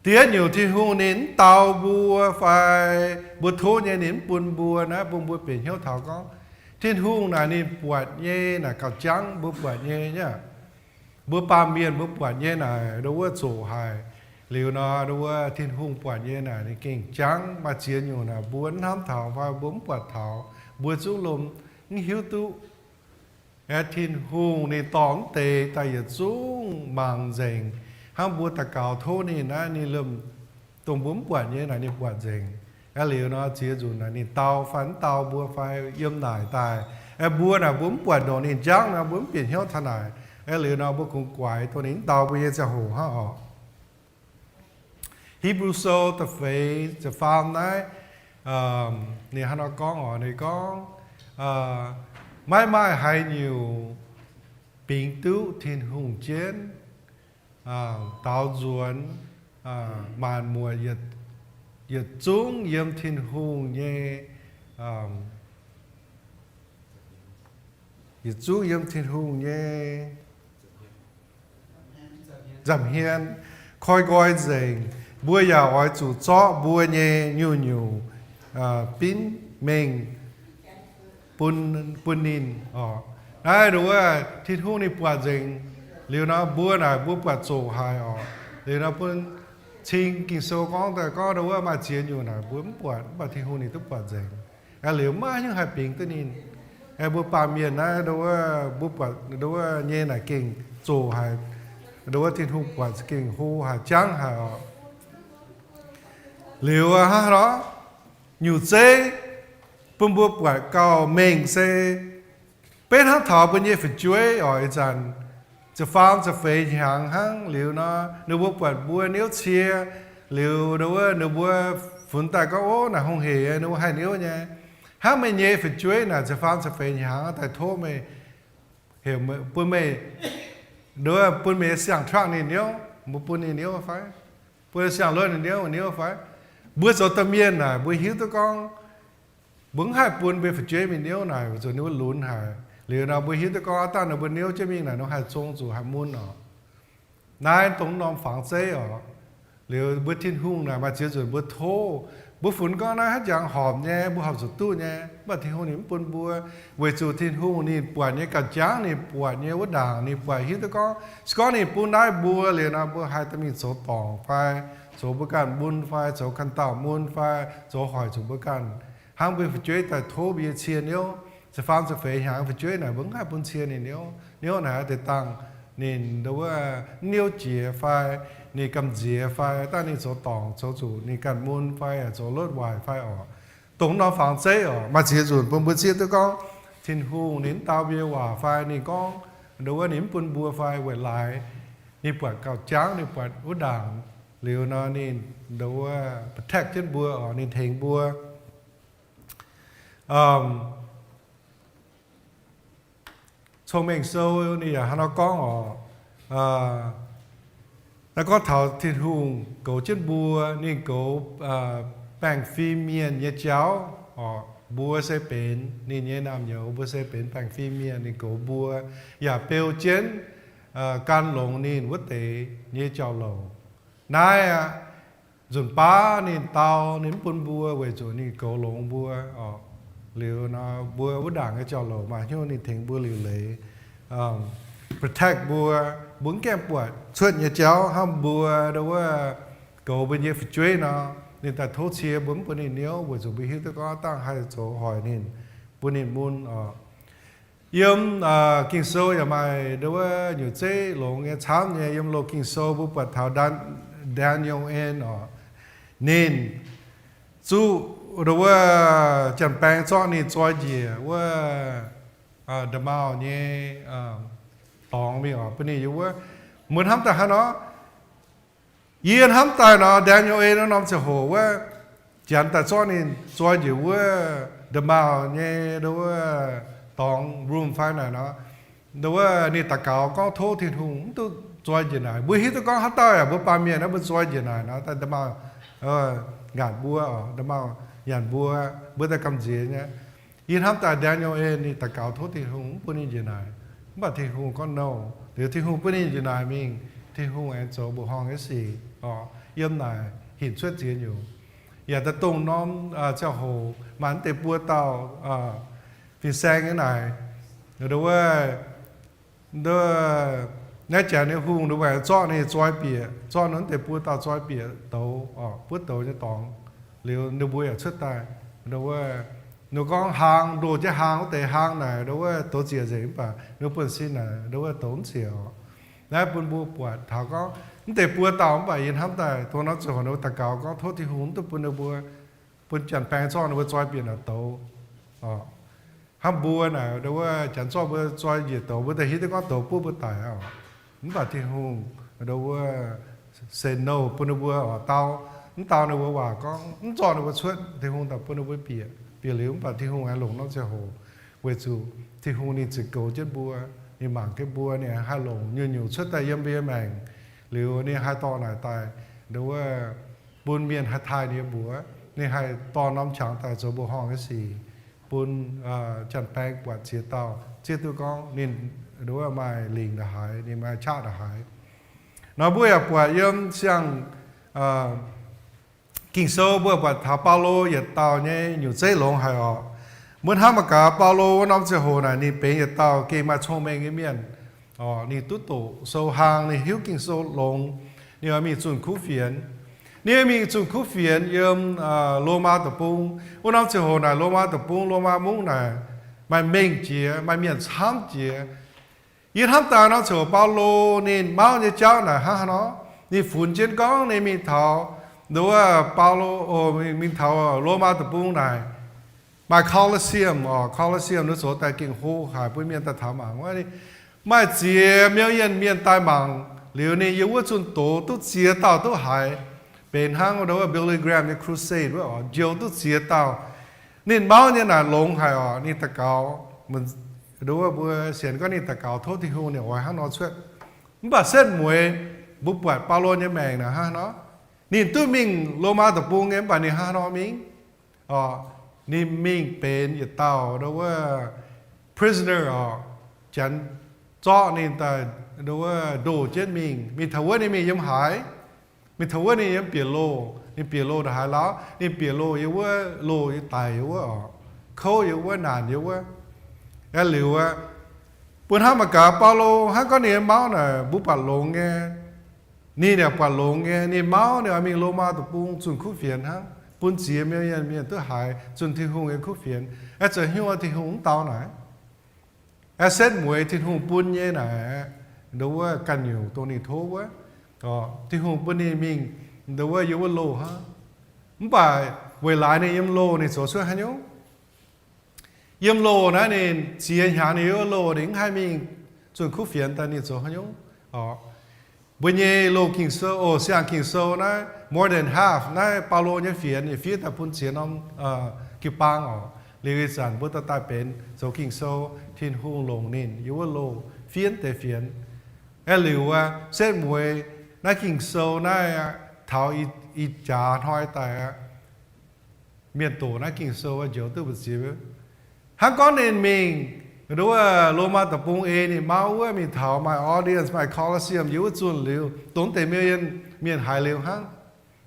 Da'yietv nyungc Tin-Hungh ninh mv dau mbuo fai mbuo tov nyei ninh mv bun mbuo naaiv, bun mbuo bieqc hnyouv taux gorngv Tin-Hungh naaic ninh buatc nyei naaic gauh jangv mbuo buatc nyei nyei. Mbuo baamh mienh mbuo buatc nyei naaic ndo wuov zoqc haic. Liuz nor ndo wuov Tin-Hungh buatc nyei naaic ninh gengh jangv. Maaih ziex nyungc naaic mbuo mv hnamv taux fai mbuo mv buatc taux, mbuo zungv lomh mv hiuv duqv. Aeqv, Tin-Hungh ninh dorh mv deix daaih yietc zungv mangc nzengc, hnangv mbuo daux gaux tov ninh naaiv, ninh lomh dongh mbuo mv buatc nyei naaic ninh buatc nzengc. Aeqv, liuz nor ziex nzunc naaic ninh dau fai mv dau mbuo fai yiem naaic daaih, aeqv, mbuo naaic mbuo mv buatc ndongc ninh jangv nor mbuo mv bieqc hnyouv taux naaic. Aeqv, liuz nor mbuo kungx guaix dongh ninh mv dau mbuo nyei ziangh hoc hnangv oc. Hipv^lu Sou da'feix ziepc faam naaiv, ninh hnangv nor gorngv oc, ninh gorngv, maiv maaih haaix nyungc bingx duqv Tin-Hungh jienv. Daaux nzuonx maanc muotc yietc zungv yiem Tin-Hungh nyei, yietc zungv yiem Tin-Hungh nyei nza'hmien koi nqoi nzengc. Mbuo yaac oix zuqc zorqv mbuo nyei nyungc-nyungc binv mengh bun ninh oc. Naaiv nduov Tin-Hungh ninh buatc nzengc. Liuz nor mbuo naaic mbuo buatc zoqc haic oc. Liuz nor bun cing Ging-Sou gorngv daaih gorngv nduov maaih ziex nyungc naaic mbuo mv buatc, mv baac Tin-Hungh ninh duqv buatc nzengc. Aeqv, liuz maiv haaix nyungc haih bingx duqv ninh. Aeqv, mbuo baamh mienh naaiv nduov mbuo buatc nduov nyei naaic gengh zoqc haic. Nduov Tin-Hungh buatc gengh hlo haic, jangv haic oc. Liuz hnangv nor, nyungc zeiv bun mbuo buatc gauh mengh se, beiv hnangv taux mbuo nyei fu'jueiv oc. Ih zanc ziepc faam ziepc feix hnyangx hnangv. Liuz nor ninh mbuo buatc mbuo niouv cie, liuz nduov ninh mbuo funx daaih gorngv, ov, naaic hungh heic ninh mbuo haih niouv nyei. Hnangv meih nyei fu'jueiv naaic ziepc faam ziepc feix hnyangx daaih tov meih, heuc bun meih, nduov bun meih nyei siang-truangv ninh niouv, mbuo bun ninh niouv fai? Bun siang-luonx ninh niouv, niouv fai? Mbuo zoux domh mienh naaic mbuo hiuv duqv gorngv mbuo mv haih bun mbuo fu'jueiv mingh niouv naaic, weic zuqc ninh mbuo lunx haic. Liuz nor mbuo hiuv duqv gorngv aav dangh ninh mbuo niouv jienv mingh naaic ninh haih zong zuqc haih mun oc. Naaiv dongh norm fangx zeiv oc. Liuz mbuo Tin-Hungh naaic maaih ziex nzunc mbuo tov, mbuo funx gorngv naaiv haaix jangx horpc nyei, mbuo horpc zuqc duqv nyei, mv baac Tin-Hungh ninh mv bun mbuo, weic zuqc Tin-Hungh ninh buatc nyei gauh jangv, ninh buatc nyei wuov ndaangc, ninh buatc hiuv duqv gorngv, se gorngv ninh bun naaiv mbuo liuz nor, mbuo haih dorh mingh zoux dorngc fai zoux mbuo ganh mun fai zoux ganh dauh mun fai zoux hoic zuqc mbuo ganh, hnangv mbuo fu'jueiv daaih tov mbuo nyei cie niouv, ziepc faam ziepc feix hnyangx fu'jueiv naaic mbuo mv haih bun cie ninh niouv. Niouv naaic deix dangh ninh ndau wuov niouv jiex fai ninh gamh nziex fai dangh ninh zoux dorngc zoux zuqc ninh ganh mun fai yaac zoux lotv waaic fai oc. Dongh norm fangx zeiv oc, maaih ziex nzunc bun mbuo zieqv duqv gorngv Tin-Hungh ninh mv dau mbuo nyei waac fai ninh gorngv ndau wuov ninh mv bun mbuo fai weic laaix ninh buatc gauh jangv, ninh buatc wuov ndaangc liuz nor ninh ndau wuov protect jienv mbuo oc, ninh tengx mbuo. Cong-Mengh Sou ninh yaac hnangv nor gorngv oc, naaiv gorngv taux Tin-Hungh goux jienv mbuo, ninh goux baengh fim mienh nyei jauv oc. Mbuo se benx ninh nyei naamh nyouz, mbuo se benx baengh fim mienh, ninh goux mbuo yaac beu jienv gan longx ninh wuov deix nyei jauv-louc. Naaiv aqv, nzunc baav ninh dau, ninh mv bun mbuo weic zuqc ninh goux longx mbuo oc. Liuz nor mbuo wuov ndaangc nyei jauv-louc maaih hnyouv ninh tengx mbuo liuc leiz, protect mbuo, mbuo mv gaengh buatc cuotv nyei jauv hnangv mbuo ndau wuov goux mbuo nyei fu'jueiv nor, ninh daaih tov cie mbuo mv bun ninh niouv weic zuqc mbuo hiuv duqv gorngv dangh haih zoux hoic ninh, bun ninh mun oc. Yiem Ging-Sou yaac maaih ndau wuov nyutc zeiv longx nyei camv nyei. Yiem loz Ging-Sou mbuo buatc taux Ndaa^ni^en oc. Ninh zuqc ndau wuov janx-baeng zorqv ninh zoi njiec wuov nda'maauh nyei dorngx mingh oc, bun ninh yiem wuov. Mbuo hnamv daaih hnangv nor, yie hnamv daaih nor, Ndaa^ni^en wuov norm ziangh hoc wuov, janx daaih zorqv ninh zoi njiec wuov nda'maauh nyei ndau wuov dorngx room fai naaic nor, ndau wuov ninh daux gaux gorngv tov Tin-Hungh mv duqv zoi njiec naaic. Mbuo hiuv duqv gorngv haaix dauh yaac mbuo baamh mienh naaiv mbuo zoi njiec naaic nor, daaih nda'maauh ngaatc mbuo oc, nda'maauh nyanc mbuo, mbuo daaih gamh nziex nyei. Yie hnamv daaih Ndaa^ni^en ninh daux gaux tov Tin-Hungh mv bun ninh njiec naaic. Mv baac Tin-Hungh gorngv no. Liuz Tin-Hungh bun ninh njiec naaic mingh, Tin-Hungh aengx zoux mbuoqc horngh nyei sic oc, yiem naaic hinc cuotv ziex nyungc. Yaac daaih dongh norm ziangh hoc maaih naaiv deix buo dauh fin-saeng nyei naaic, ndau wuov, naaiv janx nyei hungh ninh mbuo zorqv ninh zoi bieqc, zorqv naaiv deix buo dauh zoi bieqc douz oc, buov douz nyei dorngx. Liuz ninh mbuo yaac cuotv daaih, ndau wuov, ninh gorngv hlaang, ndoh jienv hlaang wuov deix hlaang naaic, ndau wuov, douz ziec nzengc mv baac ninh buonv-sin naaic, ndau wuov, douz mv ziec oc. Naaiv bun mbuo buatc taux gorngv mv deix buo dauh mv baac yie hnamv daaih dongh norm ziangh hoc ninh mbuo daux gaux gorngv tov Tin-Hungh mv duqv bun ninh mbuo, bun janx-baeng zorqv ninh mbuo zoi bieqc naaic douz. Hnangv mbuo naaic, ndau wuov, janx zorqv mbuo zoi njiec douz, mbuo daaih hiuv duqv gorngv douz buov mbuo daic oc. Mv baac Tin-Hungh, ndau wuov, say no bun ninh mbuo oc, dau, mv dau ninh mbuo waac gorngv mv zorqv ninh mbuo cuotv, Tin-Hungh daaih bun ninh mbuo bieqc, bieqc liuz mv baac Tin-Hungh aengx longc norm ziangh hoc, weic zuqc Tin-Hungh ninh ziouc goux jienv mbuo, ninh mangc jienv mbuo, ninh haih longc nyungc-nyungc cuotv daaih yiem mbuo nyei maengc. Liuz ninh haih dorh naaic daaih, ndau wuov, bun mienh haih taaih ninh nyei mbuox. Ninh haih dorh norm qangx daaih zoux mbuoqc horngh nyei sic, bun janx-baeng buatc ziex dauh zieqv duqv gorngv ninh, ndau wuov, maaih lingc ndongc haaix, ninh maaih qaqv ndongc haaix. Nor mbuo yaac buatc yiem siang Ging-Sou mbuo buatc taux Baulo yietc dauh nyei nyungc zeiv longx haic oc. Mbuo hnamv mangc gaax, Baulo wuov norm ziangh hoc naaic ninh benx yietc dauh gengh maaih cong-mengh nyei mienh. Ninh duqv doqc sou hlang, ninh hiuv Ging-Sou longx. Ninh oix mingh zunh kuv fienx. Ninh mingh zunh kuv fienx yiem Lomaa Deic-Bung. Wuov norm ziangh hoc naaic Lomaa Deic-Bung, Lomaa Mungv naaic maaih mengh jiex, maaih mienh camv jiex. Yie hnamv daaih norm ziangh hoc Baulo ninh mauv nyei jauv naaic hnangv haaix nor. Ninh funx jienv gorngv ninh mingh taux, ndau wuov, Baulo, mingh taux Lomaa Deic-Bung naaic, maaih Colosseum oc. Colosseum ninh zoux daaih gengh hlo haic, bun mienh daaih taux mangc wuov. Maaih ziex million mienh daaih mangc. Liuz ninh yiem wuov zunh doz duqv ziex dauh duqv haiz, benx hnangv ndau wuov Billy Graham nyei crusade wuov oc, njoux duqv ziex dauh. Ninh mauv nyei naaic longx haic oc. Ninh daux gaux, ndau wuov, mbuo sienx gorngv ninh daux gaux tov Tin-Hungh ninh oix hnangv nor cuotv. Mv baac setv mueiz mbuo buatc Baulo nyei maengc naaic hnangv haaix nor. Ninh duqv mingh Lomaa Deic-Bung nyei, mv baac ninh hnangv haaix nor mingh? Ninh mingh benx yietc dauh ndau wuov prisoner oc. Janx zorqv ninh daaih ndau wuov ndoh jienv mingh. Mingh taux wuov ninh mingh yiem haaix? Mingh taux wuov ninh yiem bieqc loh, ninh bieqc loh ndongc haaix lauh? Ninh bieqc loh yiem wuov, loh yiem daic yiem wuov oc, kouv yiem wuov, naanc yiem wuov. Aeqv, liuz aqv, bun hnangv mangc gaax Baulo hnangv gorngv ninh nyei mauv naaic mbuo buatc longx nyei. Ninh yaac buatc longx nyei. Ninh mauv ninh oix mingh Lomaa Deic-Bung zunh kuv fienx hnangv, bun ziex million mienh duqv haiz, zunh Tin-Hungh nyei kuv fienx. Aeqv, zoux haaix nyungc Tin-Hungh mv dau naaic? Aeqv, setv mueiz Tin-Hungh bun nyei naaic, nduov wuov ganh nyungc dongh ninh tov wuov, Tin-Hungh bun ninh mingh nduov wuov yiem wuov loh hnangv. Mv baac weic laaix ninh yiem loh ninh zoux cuotv haaix nyungc? Yiem loh naaiv ninh ziex hnyangx ninh yiem wuov loh ninh mv haih mingh zunh kuv fienx daaih ninh zoux haaix nyungc? Mbuo nyei loz Ging-Sou, o, siang Ging-Sou naaiv more than half naaiv Baulo nyei fienx ninh fiev daaih bun ziex norm jiu-baang oc. Liuz ih zanc mbuo dorh daaih benx zoux Ging-Sou, Tin-Hungh longc ninh yiem wuov loh fiev deix fienx. Aeqv, liuz aqv, setv mueiz naaiv Ging-Sou naaiv aqv, taux ih jaax hnoi daaih aqv, mienh doqc naaiv Ging-Sou njoux duqv mbu'ziex. Hnangv gorngv ninh mingh nduov wuov Lomaa Deic-Bung ei ninh mauv wuov, mingh taux maaih audience, maaih Colosseum yiem wuov zunh liuz, dongh deix million mienh haiz liuz hnangv.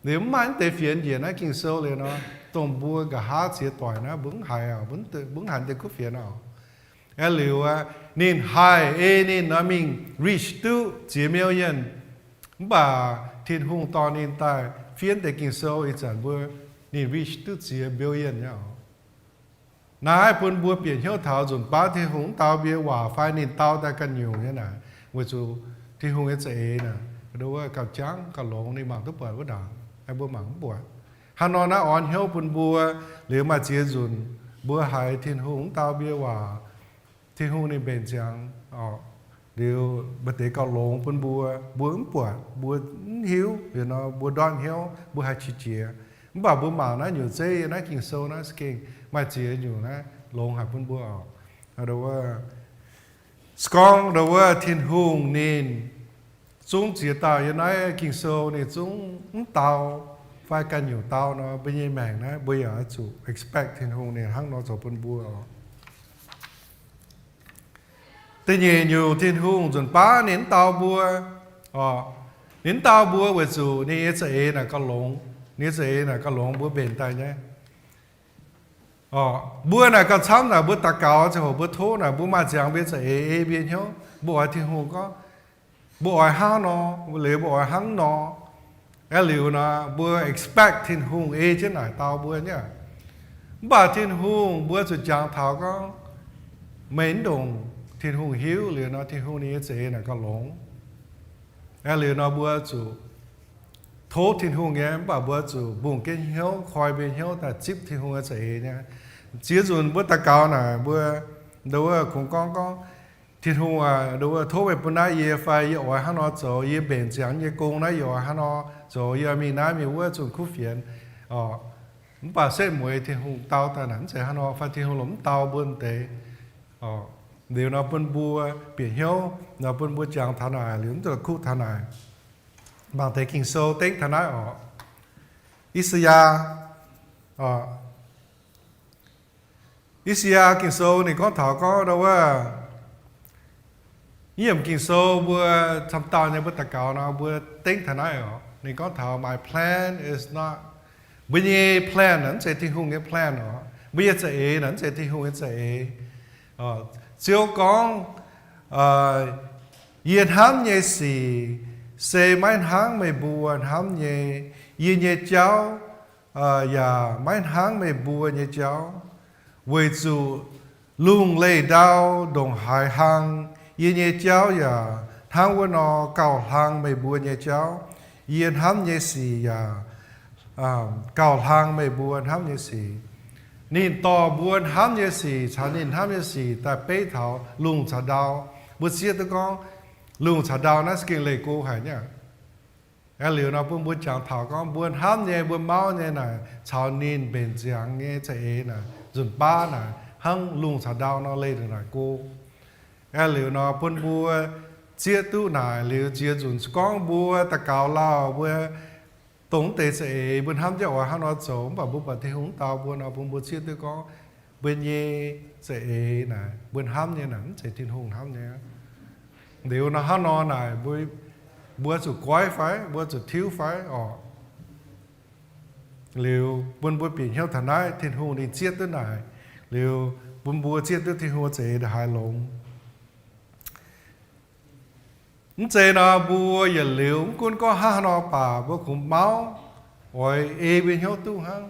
Liuz mv maaih mv deix fienx njiec naaiv Ging-Sou liuz nor, dongh mbuo nqa'haav ziex doic naaiv mbuo mv haiz, mbuo mv haiz deix kuv fienx oc. Aeqv, liuz aqv, ninh haih ei ninh nor mingh reach duqv ziex million. Mv baac Tin-Hungh dorh ninh daaih fiev deix Ging-Sou ih zanc mbuo, ninh reach duqv ziex billion nyei oc. Naaiv bun mbuo bieqc hnyouv taux nzunc baav Tin-Hungh mv dau mbuo nyei waac fai ninh dau daaih ganh nyungc nyei naaic, weic zuqc Tin-Hungh nyei za'eix naaic, nduov wuov gauh jangv gauh longx ninh mangc duqv buatc wuov ndaangc, mbuo mangc mv buatc. Hnangv nor naaiv orn hnyouv bun mbuo, liuz maaih ziex nzunc mbuo haiz Tin-Hungh mv dau mbuo nyei waac, Tin-Hungh ninh mbenc ziangx, liuz maaih deix gauh longx bun mbuo, mbuo mv buatc, mbuo mv hiuv, liuz nor mbuo ndortv hnyouv, mbuo haih qiex jiez. Mv baac mbuo mangc naaiv nyungc zeiv, naaiv Ging-Sou naaiv za'gengh maaih ziex nyungc naaiv longx haic bun mbuo oc. Nduov wuov, se gorngv nduov wuov Tin-Hungh ninh zungv ziex dauh yiem naaiv Ging-Sou ninh zungv mv dau fai ganh nyungc dau nor, mbuo nyei maengc naaiv mbuo yaac oix zuqc expect Tin-Hungh ninh hnangv nor zoux bun mbuo oc. Da'nyeic nyungc, Tin-Hungh nzunc baav ninh mv dau mbuo, ninh mv dau mbuo weic zuqc ninh nyei za'eix naaic gauh longx. Ninh nyei za'eix naaic gauh longx mbuo mbenc daaih nyei. Mbuo naaic gauh camv naaic, mbuo daux gaux ziangh hoc mbuo tov naaic, mbuo maaih ziangx mbuo nyei za'eix ei mbuo hnyouv, mbuo oix Tin-Hungh gorngv, mbuo oix hnangv nor, liuz mbuo oix hnangv nor. Aeqv, liuz nor mbuo expect Tin-Hungh ei jienv naaic dau mbuo nyei. Mv baac Tin-Hungh mbuo zuqc jangx taux gorngv, meih mv ndongc Tin-Hungh hiuv liuz nor, Tin-Hungh ninh nyei za'eix naaic gauh longx. Aeqv, liuz nor mbuo zuqc tov Tin-Hungh nyei, mv baac mbuo zuqc mbungh jienv hnyouv, koi mbuo hnyouv daaih zipv Tin-Hungh nyei za'eix nyei. Ziex nzunc mbuo daux gaux naaic, mbuo nduov wuov kungx gorngv gorngv, Tin-Hungh aac, nduov wuov tov meih bun naaiv yie fai yie oix hnangv nor zoux, yie mbenc ziangx nyei gong naaiv yie oix hnangv nor zoux, yie mingh naaiv mingh wuov zunh kuv fienx. Mv baac setv mueiz Tin-Hungh dau daaih naaic mv zeiz hnangv nor fai Tin-Hungh lomh mv dau mbuo deix. Liuz nor bun mbuo bieqc hnyouv nor bun mbuo jangx taux naaic liuz mv zuqc la'kuqv taux naaic. Mangc deix Ging-Sou dengv taux naaiv oc. I^saa^yaa, I^saa^yaa Ging-Sou ninh gorngv taux gorngv nduov wuov, yiem Ging-Sou mbuo camv dauh nyei mbuo daux gaux nor mbuo dengv taux naaiv oc. Ninh gorngv taux, my plan is not, mbuo nyei plan naaic mv zeiz Tin-Hungh nyei plan oc. Mbuo nyei za'eix naaic mv zeiz Tin-Hungh nyei za'eix. Ziouv gorngv, yie hnamv nyei sic se maiv hnangv meih mbuo hnamv nyei. Yie nyei jauv yaac maiv hnangv meih mbuo nyei jauv, weic zuqc lungh leih ndau ndongc haaix hlang, yie nyei jauv yaac hnangv wuov nor gauh hlang meih mbuo nyei jauv. Yie hnamv nyei sic yaac gauh hlang meih mbuo hnamv nyei sic. Ninh dorh mbuo hnamv nyei sic caux ninh hnamv nyei sic daaih beiv taux lungh caux ndau. Mbuo zieqv duqv gorngv lungh caux ndau naaiv za'gengh leih go haic nyei. Aeqv, liuz nor bun mbuo jangx taux gorngv mbuo hnamv nyei, mbuo mauv nyei naaic caux ninh mbenc ziangx nyei za'eix naaic nzunc baav naaic hnangv lungh caux ndau nor leih ndongc naaic go. Aeqv, liuz nor bun mbuo zieqv duqv naaic liuz ziex nzunc gorngv mbuo daux gaux lauh mbuo dongh mv deix za'eix mbuo hnamv jienv oix hnangv nor zoux mv baac mbuo buatc Tin-Hungh mv dau mbuo nor bun mbuo zieqv duqv gorngv mbuo nyei za'eix naaic mbuo hnamv nyei naaic mv zeiz Tin-Hungh hnamv nyei. Liuz nor hnangv nor naaic mbuo Mbuo zuqc goiv fai? Mbuo zuqc tiuv fai orqc? Liuz bun mbuo bieqc hnyouv taux naaiv, Tin-Hungh ninh zieqv duqv naaic. Liuz bun mbuo zieqv duqv Tin-Hungh za'eix ndongc haaix longx. Mv zeiz nor, mbuo yietc liuz mv gunv gorngv hnangv haaix nor baac mbuo kungx mauv oix ei mbuo hnyouv duqv hnangv.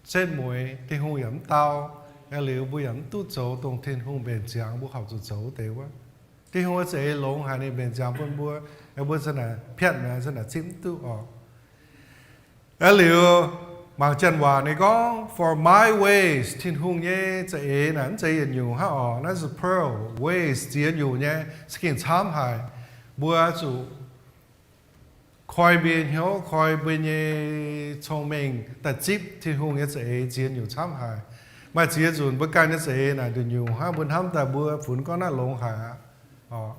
Setv mueiz, Tin-Hungh yaac mv dau. Aeqv, liuz mbuo yaac mv duqv zoux dongh Tin-Hungh mbenc ziangx mbuo horpc zuqc zoux wuov deix wuov. Tin-Hungh za'eix longx haic, ninh mbenc ziangx bun mbuo, aeqv, mbuo zanc naaic piatv maengx, zanc naaic zipv mv duqv orqc. Aeqv, liuz mangc janx waac ninh gorngv, For my ways, Tin-Hungh nyei za'eix naaic mv zeiz yietc nyungc hnangv orqc. Naaiv se plural, ways ziex nyungc nyei, se gengh camv haic. Mbuo zuqc koi mbuo nyei hnyouv, koi mbuo nyei cong-mengh daaih zipv Tin-Hungh nyei za'eix ziex nyungc camv haic. Maaih ziex nzunc mbuo ganh nyei za'eix naaic nduqc nyungc hnangv, mbuo hnamv daaih mbuo funx gorngv naaiv longx haic aqv.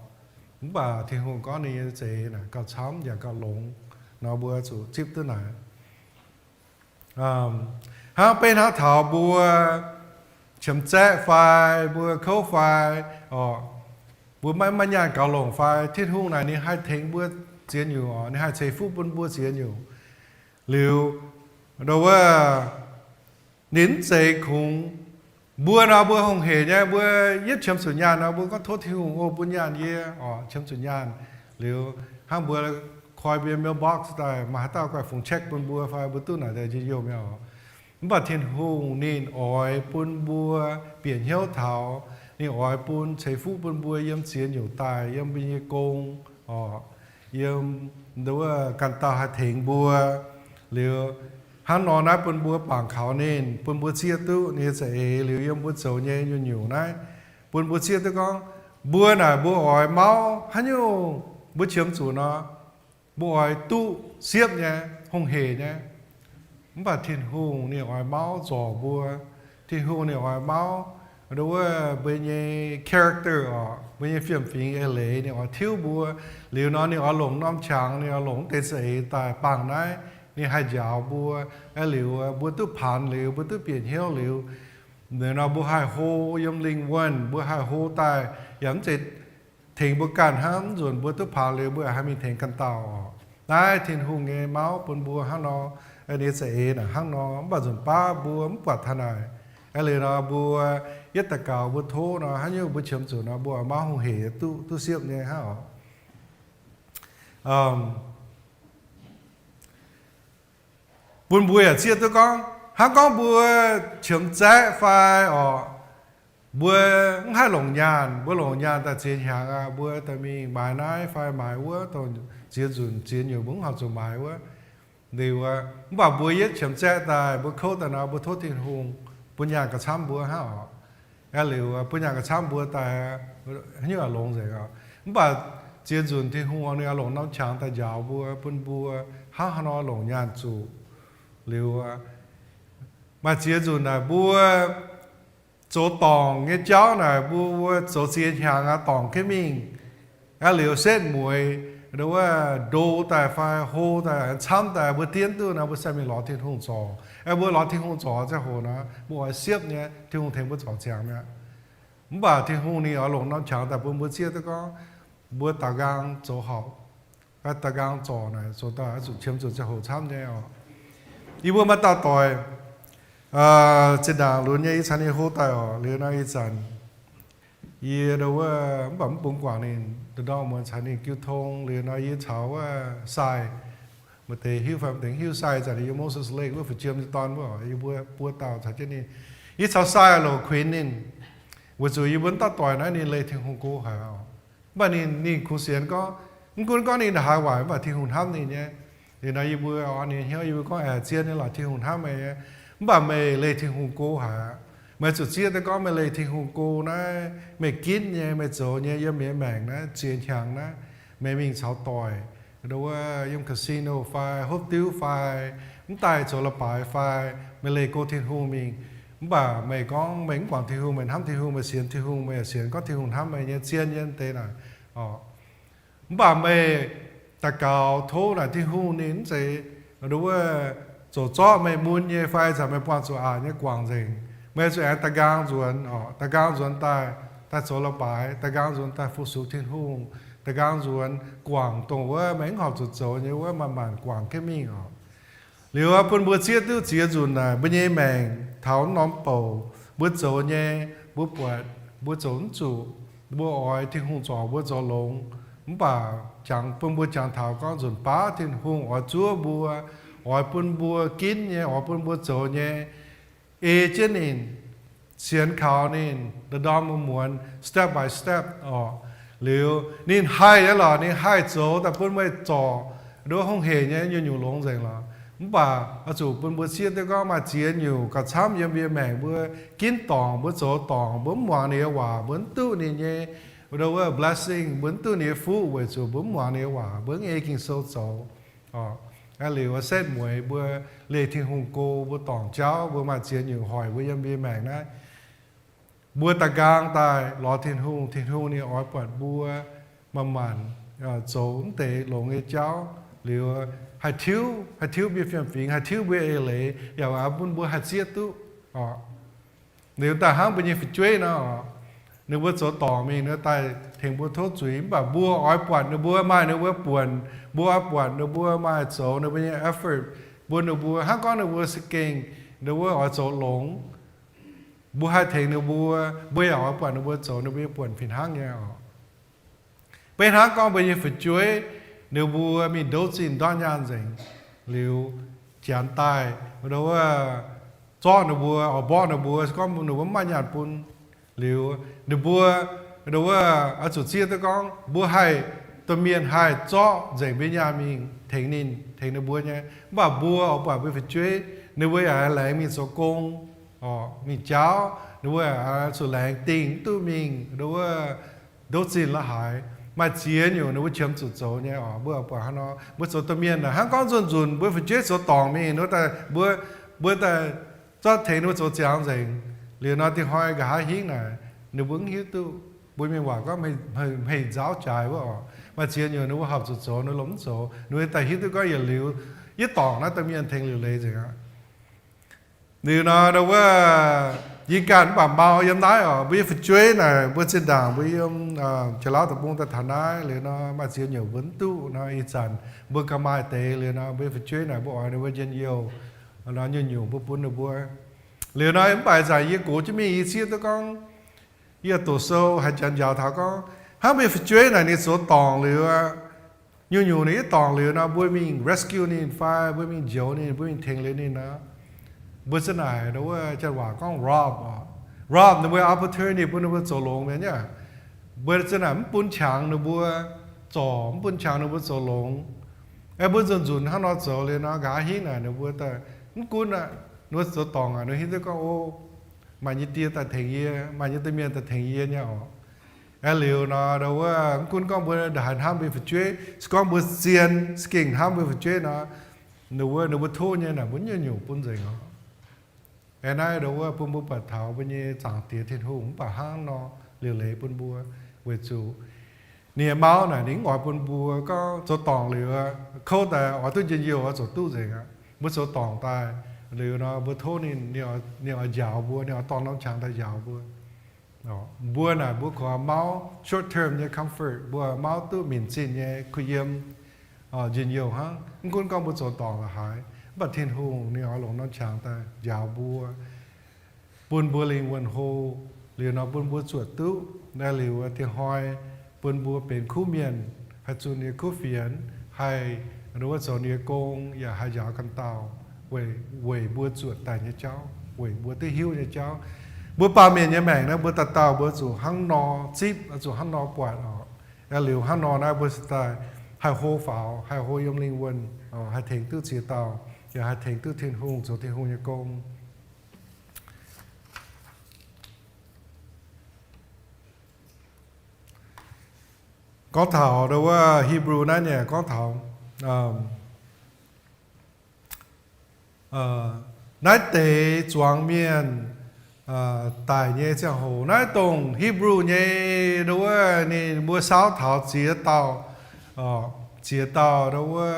Mv baac Tin-Hungh gorngv ninh nyei za'eix naaic gauh camv yaac gauh longx nor, mbuo zuqc zipv duqv naaic. Hnangv beiv hnangv taux mbuo qiemx zaeqv fai mbuo kouv fai, mbuo maiv maaih nyaanh gaux longc fai, Tin-Hungh naaic ninh haih tengx mbuo ziex nyungc oc, ninh haih ceix fuqv bun mbuo ziex nyungc. Liuz, ndo wuov, ninh mv zeiz kungx mbuo nor, mbuo hungh heic nyei, mbuo yietv qiemx zuqc nyaanh nor, mbuo gorngv tov Tin-Hungh o bun nyaanh yie oc, qiemx zuqc nyaanh. Liuz hnangv mbuo koi mbuo mailbox daaih, maaih haaix dauh guaih fungx check bun mbuo fai mbuo duqv naaic deix njien-youh mi'aqv oc. Mv baac Tin-Hungh ninh oix bun mbuo bieqc hnyouv taux, ninh oix bun ceix fuqv bun mbuo yiem ziex nyungc daaih, yiem mbuo nyei gong oc, yiem ndo wuov ganh dauh haih tengx mbuo. Liuz hnangv nor naaiv bun mbuo bangc kaux ninh, bun mbuo zieqv duqv ninh nyei za'eix. Liuz yiem mbuo zoux nyei nyungc-nyungc naaiv, bun mbuo zieqv duqv gorngv mbuo naaic mbuo oix mauv haaix nyungc mbuo qiemx zuqc nor, mbuo oix duqv siepv nyei, hungh heic nyei. Mv baac Tin-Hungh ninh oix mauv zorc mbuo. Tin-Hungh ninh oix mauv ndo wuov mbuo nyei character oc, mbuo nyei fiem-fingx eix leiz ninh oix tiuv mbuo. Liuz nor ninh oix longc norm qangx, ninh oix longc wuov deix za'eix daaih bangc naaiv, ninh haih njaaux mbuo. Aeqv, liuz mbuo duqv paanx liuz, mbuo duqv bieqc hnyouv liuz, liuz nor mbuo haih hlo yiem lingh wuonh, mbuo haih hlo daaih, yaac mv zeiz tengx mbuo ganh hnangv. Mv nzunc mbuo duqv paanx liuz, mbuo yaac haih mingh tengx ganh dauh oc. Naaiv Tin-Hungh nyei mauv bun mbuo hnangv nor, ninh nyei za'eix naaic hnangv nor. Mv baac nzunc baav mbuo mv buatc taux naaic. Aeqv, liuz nor mbuo yietv daux gaux mbuo tov nor, haaix nyungc mbuo qiemx zuqc nor, mbuo mauv hungh heic duqv, duqv siepv nyei hnangv oc. Bun mbuo yaac zieqv duqv gorngv, hnangv gorngv mbuo qiemx zaeqv fai oc, mbuo mv haih longc nyaanh, mbuo longc nyaanh daaih ziex hnyangx aqv, mbuo daaih mingh maaiz naaiv fai maaiz wuov, dongh ziex nzunc ziex nyungc mbuo mv horpc zuqc maaiz wuov. Liuz, mv baac mbuo yietv qiemx zaeqv daaih, mbuo kouv daaih nor, mbuo tov Tin-Hungh bun nyaanh gauh camv mbuo hnangv oc. Aeqv, liuz bun nyaanh gauh camv mbuo daaih, haaix nyungc yaac longx nzengc oc. Mv baac ziex nzunc Tin-Hungh ninh oix longc norm qangx daaih njaaux mbuo, bun mbuo hnangv haaix nor longc nyaanh zuqc. Liuz, maaih ziex nzunc naaic mbuo zoux dorngc nyei jauv naaic, mbuo, mbuo zoux ziex hnyangx aqv, dorngc jienv mingh. Aeqv, liuz setv mueiz, ndo wuov ndo daaih fai hlo daaih, camv daaih, mbuo dienv duqv nor, mbuo se mingh lorz Tin-Hungh zorc. Aeqv, mbuo lorz Tin-Hungh zorc ziangh hoc nor, mbuo oix siepv nyei, Tin-Hungh tengx mbuo zorc ziangx mi'aqv. Mv baac Tin-Hungh ninh oix longc norm qangx daaih bun mbuo zieqv duqv gorngv, mbuo daaux nqaang zoux horpc, daaux nqaang zorc naaic, zoux daaih oix zuqc qiemx zuqc ziangh hoc camv nyei oc. Yie mbuo maaih dauh doic, zinh ndaangc lunx nyei yie caux ninh hlo daaih oc. Liuz nor ih zanc yie ndo wuov, mv baac mv bungx guangc ninh, ndorm muonz caux ninh jiu tong. Liuz nor yie caux wuov Sai, maaih deix hiuv fai maaih deix hiuv Sai, zanc yie Moses Lake wuov fu'jiem nyei dorn wuov, yie mbuo buo dauh caux jienv ninh. Yie caux Sai loc kuinx ninh, weic zuqc yie mbuo dauh doic naaiv ninh leih Tin-Hungh go haic oc. Mv baac ninh, ninh kungx sienx gorngv, mv gunv gorngv ninh ndongc haaix waaic, mv baac Tin-Hungh hnamv ninh nyei. Liuz nor yie mbuo orn ninh hnyouv, yie mbuo gorngv, aeqv, zien nyei lorqc, Tin-Hungh hnamv meih nyei. Mv baac meih leih Tin-Hungh go haic aqv. Meih zuqc zieqv duqv gorngv meih leih Tin-Hungh go naaiv, meih ginv nyei, meih zoux nyei, yiem meih nyei maengc naaiv ziex hnyangx naaiv, meih mingh caux doic, ndo wuov, yiem casino fai, hopv diuv fai, mv daaih zoux leiz-baaix fai, meih leih go Tin-Hungh mingh. Mv baac meih gorngv meih mv guangc Tin-Hungh, meih hnamv Tin-Hungh, meih sienx Tin-Hungh, meih yaac sienx gorngv Tin-Hungh hnamv meih nyei, zien nyei deix naaic oc. Mv baac meih daux gaux tov naaic Tin-Hungh ninh mv zeiz ndo wuov zoux zorqv meih mun nyei fai zanc meih buangh zuqc aqc nyei guangc nzengc. Meih zuqc aengx daaux nqaang nzuonx oc, daaux nqaang nzuonx daaih, daaih zoux leiz-baaix, daaux nqaang nzuonx daaih fu-sux Tin-Hungh, da'nqaang nzuonx guangc dongh wuov meih mv horpc zuqc zoux nyei wuov, manc-manc guangc jienv mingh oc. Liuz bun mbuo zieqv duqv ziex nzunc naaic, mbuo nyei maengc taux norm bouc, mbuo zoux nyei, mbuo buatc mbuo zoux mv zuqc, mbuo oix Tin-Hungh zorc mbuo zoux longx. Mv baac jangx, bun mbuo jangx taux gorngv nzunc baav Tin-Hungh oix zuov mbuo, oix bun mbuo ginv nyei, oix bun mbuo zoux nyei, ei jienv ninh, sienx kaux ninh, ndorm-ndorm muonz, step by step oc. Liuz ninh haih nyei lorqc, ninh haih zoux daaih bun meih zorc nduov hungh heic nyei nyungc-nyungc longx nzengc lorqc. Mv baac oix zuqc bun mbuo zieqv duqv gorngv maaih ziex nyungc gauh camv yiem mbuo nyei maengc, mbuo ginv dorngc, mbuo zoux dorngc, mbuo mv muangx ninh nyei waac, mbuo mv duqv ninh nyei, nduov wuov, blessing, mbuo mv duqv ninh nyei fuqv weic zuqc mbuo mv muangx ninh nyei waac, mbuo mv ei Ging-Sou zoux. Oc, liuz setv mueiz mbuo leih Tin-Hungh go, mbuo dorngc jauv, mbuo maaih ziex nyungc hoic mbuo yiem mbuo nyei maengc naaiv. Mbuo da'nqaang daaih lorz Tin-Hungh, Tin-Hungh ninh oix buatc mbuo manc-manc zoux mv deix longx nyei jauv liuz, haih tiuv, haih tiuv mbuo fiem-fingx, haih tiuv mbuo eix leiz, yaac bun mbuo haih zieqv duqv oc. Liuz daaih hnangv mbuo nyei fu'jueiv nor, ninh mbuo zoux dorngc mingh, ninh daaih tengx mbuo tov zuiz, mv baac mbuo oix buatc ninh mbuo maaih ninh mbuo buonc, mbuo oix buatc ninh mbuo maaih zoux ninh mbuo nyei effort, bun ninh mbuo hnangv gorngv ninh mbuo za'gengh ninh mbuo oix zoux longx, mbuo haih tengx ninh mbuo, mbuo yaac oix buatc ninh mbuo zoux ninh mbuo nyei buonc fih hnangv nyei oc. Beiv hnangv gorngv mbuo nyei fu'jueiv, ninh mbuo mingh ndouv zinh ndortv nyaanh nzengc liuz, janx daaih, wuov, zorqv ninh mbuo, oix mborqv ninh mbuo, se gorngv ninh mbuo mv maaih nyaanh bun. Liuz ninh mbuo, wuov, oix zuqc zieqv duqv gorngv mbuo haih, domh mienh haih zorqv nzengc mbuo nyaanh mingh tengx ninh, tengx ninh mbuo nyei. Mv baac mbuo oix buatc mbuo fu'jueiv, ninh mbuo yaac laengz mingh zoux gong, mingh jaauv, ninh mbuo yaac zuqc laengz dingh mv duqv mingh, wuov, ndouv zinh la'haaix. Maaih ziex nyungc ninh mbuo qiemx zuqc zoux nyei oc. Mbuo buatc hnangv nor, mbuo zoux domh mienh naaic hnangv gorngv nzunc-nzunc mbuo fu'jueiv zoux dorngc mingh, ninh mbuo daaih, mbuo, mbuo daaih zorqv tengx ninh mbuo zoux ziangx nzengc. Liuz nor dingh hnoi nqa'haav hingv naaic, ninh mbuo mv hiuv duqv. Mbuo mienh waac gorngv hmei nzaauv jaaix wuov oc. Maaih ziex nyungc ninh mbuo horpc zuqc zoux, ninh mbuo lomh mv zoux. Ninh mbuo daaih hiuv duqv gorngv yietc liuz, yie dorngc naaiv domh mienh tengx liuc leiz nzengc aqv. Liuz nor, wuov, yie ganh mv baac mau yiem naaiv oc. Mbuo nyei fu'jueiv naaic, mbuo zinh ndaangc mbuo yiem Janx-Lauv Deic-Bung daaih taux naaiv liuz nor, maaih ziex nyungc mbuo mv duqv nor, ih zanc mbuo gauh maaih deix liuz nor, mbuo nyei fu'jueiv naaic mbuo oix ninh mbuo njien-youh nor, nyungc-nyungc mbuo bun ninh mbuo. Liuz nor mv baac ih zanc yie gox jienv mingh yie zieqv duqv gorngv, yie doqc sou haaix janx njaaux taux gorngv, hnangv mbuo nyei fu'jueiv naaic ninh zoux dorngc liuz, nyungc-nyungc ninh yaac dorngc liuz nor, mbuo mingh rescue ninh fai mbuo mingh njoux ninh, mbuo mingh tengx liuz ninh nor, mbuo za'naaic, wuov, janx waac gorngv rob oc. Rob ninh mbuo opportunity bun ninh mbuo zoux longx mi'aqv. Mbuo za'naaic mv bun qangx ninh mbuo zorc, mv bun qangx ninh mbuo zoux longx. Aeqv, mbuo nzunc-nzunc hnangv nor zoux liuz nor, nqa'haav hingv naaic ninh mbuo daaih mv gunv aqv, ninh mbuo zoux dorngc aqv, ninh hiuv duqv gorngv, o, maaih nyei die daaih tengx yie, maaih nyei domh mienh daaih tengx yie nyei oc. Aeqv, liuz nor, wuov, mv gunv gorngv mbuo haaix hnamv mbuo fu'jueiv, se gorngv mbuo zien za'gengh hnamv mbuo fu'jueiv nor, ninh wuov, ninh mbuo tov nyei naaic mbuo nyungc-nyungc bun nzengc oc. Aeqv, naaiv wuov bun mbuo buatc taux mbuo nyei Zaangc Diex Tin-Hungh mv baac hnangv nor liuc leiz bun mbuo, weic zuqc ninh nyei mauv naaic ninh mv oix bun mbuo gorngv zoux dorngc liuz, kouv daaih oix duqv njien-youh oix zuqc duqv nzengc aqv. Mbuo zoux dorngc daaih liuz nor, mbuo tov ninh, ninh oix njaaux mbuo, ninh oix dorh norm qangx daaih njaaux mbuo. Mbuo naaic mbuo kungx mauv short term nyei comfort, mbuo mauv duqv minc zinh nyei kuh yiem, njien-youh hnangv. Mv gunv gorngv mbuo zoux dorngc la'haaix, mv baac Tin-Hungh ninh oix longc norm qangx daaih njaaux mbuo, bun mbuo lingh wuonh hlo, liuz nor bun mbuo zuotc duqv naaiv liuz diex hnoi, bun mbuo benx kuv mienh, haih zunh ninh nyei kuv fienx, haih wuov zoux ninh nyei gong, yaac haih njaaux ganh dauh weic, weic mbuo zuotc daaih nyei jauv, weic mbuo duqv hiuv nyei jauv. Mbuo baamh mienh nyei maengc naaiv, mbuo dauh dauh mbuo zuqc hnangv nor zipv, zuqc hnangv nor buatc oc. Aeqv, liuz hnangv nor naaiv mbuo daaih haih hlo faaux, haih hlo yiem lingh wuonh, haih tengx duqv ziex dauh, yaac haih tengx duqv Tin-Hungh zoux Tin-Hungh nyei gong. Gorngv taux wuov Hebrew naaiv nyei gorngv taux naaiv deix zuangx mienh daic nyei ziangh hoc, naaiv dongh Hebrew nyei wuov ninh mbuo saauv taux ziex dauh, ziex dauh wuov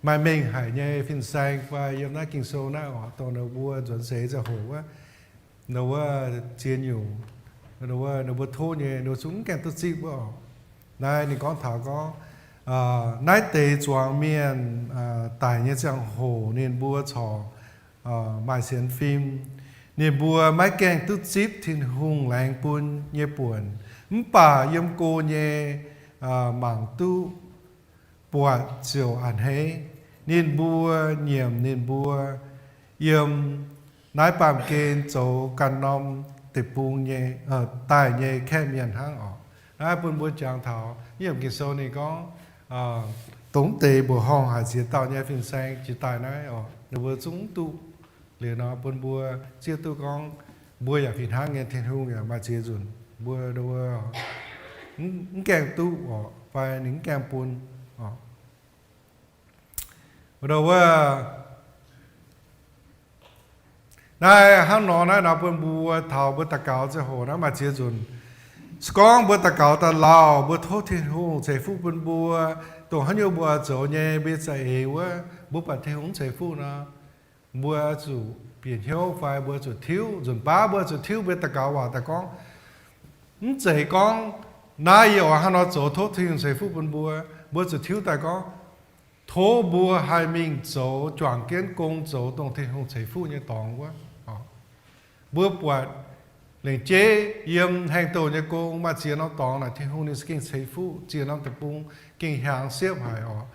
maaih mengh haic nyei fin-saeng fai yiem naaiv Ging-Sou naaiv oc, dongh ninh mbuo nzuonx seix ziangh hoc wuov, wuov ziex nyungc, wuov ninh mbuo tov nyei, ninh mbuo zungv mv gaengh duqv zipv wuov oc. Naaiv ninh gorngv taux gorngv, naaiv deix zuangx mienh daic nyei ziangh hoc ninh mbuo corc maaih sienx fim. Ninh mbuo maiv gaengh duqv zipv Tin-Hungh laengz bun nyei buonc, mv baac yiem go nyei mangc duqv buatc ziouc a'hneiv. Ninh mbuo nyiemc ninh mbuo yiem naaiv baamh gen zoux ganh norm deic-bung nyei, daaih nyei kaeqv mienh hnangv orqc. Naaiv bun mbuo jangx taux yiem Ging-Sou ninh gorngv, dongh deix mbuoqc horngh haic ziex dauh nyei fin-saeng jiex daaih naaiv orqc, ninh mbuo zungv mv duqv. Liuz nor bun mbuo zieqv duqv gorngv mbuo yaac fih hnangv nyei, Tin-Hungh yaac maaih ziex nzunc mbuo mv gaengh duqv orqc, fai ninh mv gaengh bun orqc. Wuov, naaiv hnangv nor naaiv nor bun mbuo taux mbuo daux gaux ziangh hoc naaiv maaih ziex nzunc. Se gorngv mbuo daux gaux daaih lauh, mbuo tov Tin-Hungh ceix fuqv bun mbuo, dongh haaix nyungc mbuo oix zoux nyei, mbuo nyei za'eix wuov, mbuo buatc Tin-Hungh mv ceix fuqv nor, mbuo zuqc bieqc hnyouv fai mbuo zuqc tiuv. Nzunc baav mbuo zuqc tiuv mbuo daux gaux waac daaih gorngv, mv zeiz gorngv, naaiv yie oix hnangv nor zoux tov Tin-Hungh ceix fuqv bun mbuo. Mbuo zuqc tiuv daaih gorngv, tov mbuo haih mingh zoux juangc jienv gong zoux dongh Tin-Hungh ceix fuqv nyei dorngx wuov. Mbuo buatc lengc jeiv yiem haengh douh nyei gong maaih ziex norm dorngx naaic Tin-Hungh ninh za'gengh ceix fuqv, ziex norm deic-bung gengh hiaangx siepv haic orqc.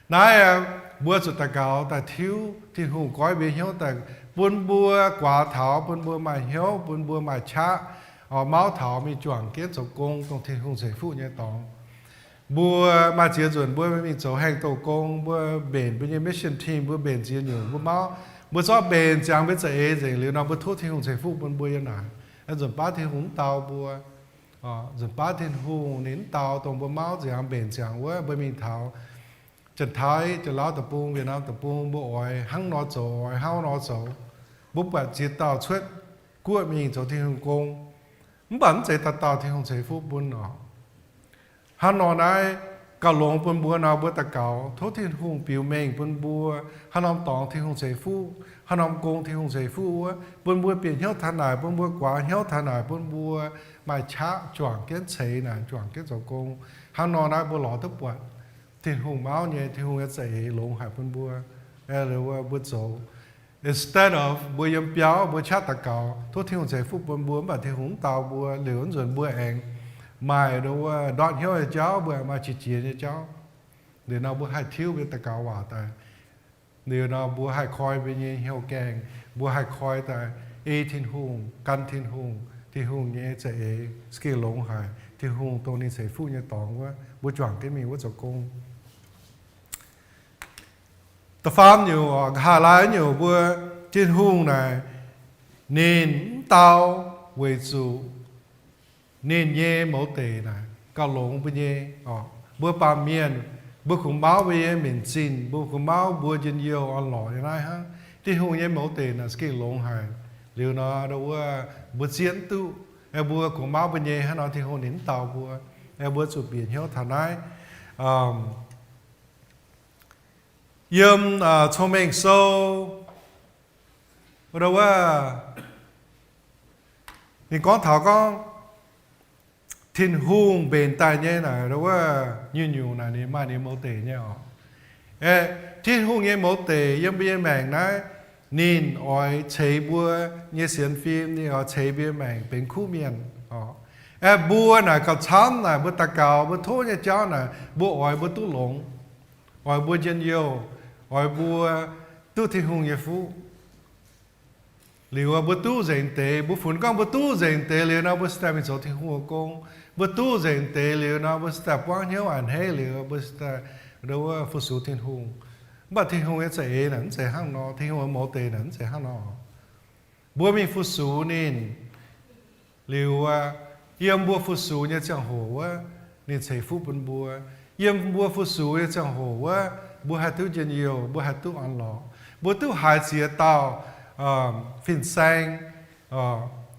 Naaiv mbuo zuqc daux gaux daaih tiuv, Tin-Hungh goiv mbuo hnyouv daaih, bun mbuo guaax taux, bun mbuo maaih hnyouv, bun mbuo maaih qaqv, mauv taux mingh juangc jienv zoux gong dongh Tin-Hungh ceix fuqv nyei dorngx. Mbuo maaih ziex nzunc mbuo mingh zoux haengh douh gong, mbuo mbenc mbuo nyei mission team, mbuo mbenc ziex nyungc, mbuo mauv, mbuo zorqv mbenc ziangx mbuo za'eix nzengc liuz nor, mbuo tov Tin-Hungh ceix fuqv bun mbuo yiem naaic. Nzunc baav Tin-Hungh mv dau mbuo. Nzunc baav Tin-Hungh ninh mv dau dongh mbuo mauv ziangx mbenc ziangx wuov, mbuo mingh taux Janx-Taiv, Janx-Lauv deic-bung, Yietc-Naamh deic-bung, mbuo oix hnangv nor zoux, oix hnangv nor zoux. Mbuo buatc ziex dauh cuotv guoqv mingh zoux Tin-Hungh gong, mv baac mv zeiz dauh dauh Tin-Hungh ceix fuqv bun orqc. Hnangv nor naaiv gauh longx bun mbuo nor, mbuo daux gaux tov Tin-Hungh biux mengh bun mbuo haaix norm dorngx Tin-Hungh ceix fuqv, haaix norm gong Tin-Hungh ceix fuqv wuov, bun mbuo bieqc hnyouv taux naaic, bun mbuo guaax hnyouv taux naaic, bun mbuo maaih qaqv juangc jienv ceix naaic, juangc jienv zoux gong. Hnangv nor naaiv mbuo lorz duqv buatc Tin-Hungh mauv nyei, Tin-Hungh nyei za'eix longx haic bun mbuo. Mbuo zoux, instead of mbuo yiem biauv mbuo qaqv daux gaux tov Tin-Hungh ceix fuqv bun mbuo, mv baac Tin-Hungh mv dau mbuo, liuz nzunc mbuo aengx maaih ndongc wuov ndortv hnyouv nyei jauv, mbuo aengx maaih qiex jiez nyei jauv. Liuz nor mbuo haih tiuv mbuo daux gaux waac daaih. Liuz nor mbuo haih koi mbuo nyei hnyouv gaengh, mbuo haih koi daaih ei Tin-Hungh, gan Tin-Hungh, Tin-Hungh nyei za'eix za'gengh longx haic, Tin-Hungh dongh ninh ceix fuqv nyei dorngx wuov, mbuo juangc jienv mingh wuov zoux gong. Da'faam nyungc, nqa'haav laai nyungc mbuo, Tin-Hungh naaic ninh mv dau weic zuqc ninh nyei mouz deic naaic gauh longx mbuo nyei. Mbuo baamh mienh, mbuo kungx mauv mbuo nyei minc zinh, mbuo kungx mauv mbuo njien-youh orn-lorqc nyei naaiv hnangv. Tin-Hungh nyei mouz deic naaic za'gengh longx haic. Liuz nor, wuov, mbuo zieqv mv duqv, mbuo kungx mauv mbuo nyei hnangv nor Tin-Hungh ninh mv dau mbuo, mbuo zuqc bieqc hnyouv taux naaiv. Yiem Cong-Mengh Sou, wuov, ninh gorngv taux gorngv Tin-Hungh mbenc daaih nyei naaic, wuov, nyungc-nyungc naaic ninh maaih ninh mouz deic nyei orqc. Tin-Hungh nyei mouz deic yiem mbuo nyei maengc naaiv, ninh oix ceix mbuo nyei sienx fim, ninh oix ceix mbuo nyei maengc benx kuv mienh orqc. Aeqv, mbuo naaic gauh camv naaic, mbuo daux gaux, mbuo tov nyei jauv naaic, mbuo oix mbuo duqv longx, oix mbuo njien-youh, oix mbuo duqv Tin-Hungh nyei fuqv. Liuz mbuo duqv nzengc deix, mbuo funx gorngv mbuo duqv nzengc deix liuz nor, mbuo se daaih mingh zoux Tin-Hungh nyei gong. Mbuo duqv nzengc deix liuz nor, mbuo se daaih buangv hnyouv a'hneiv liuz, mbuo se daaih, wuov, fu-sux Tin-Hungh. Mv baac Tin-Hungh nyei za'eix naaic mv zeiz hnangv nor, Tin-Hungh nyei mouz deic naaic mv zeiz hnangv nor. Mbuo mingh fu-sux ninh liuz, yiem mbuo fu-sux nyei ziangh hoc wuov, ninh ceix fuqv bun mbuo. Yiem mbuo fu-sux nyei ziangh hoc wuov, mbuo haih duqv njien-youh, mbuo haih duqv orn-lorqc. Mbuo duqv haiz ziex dauh fin-saeng,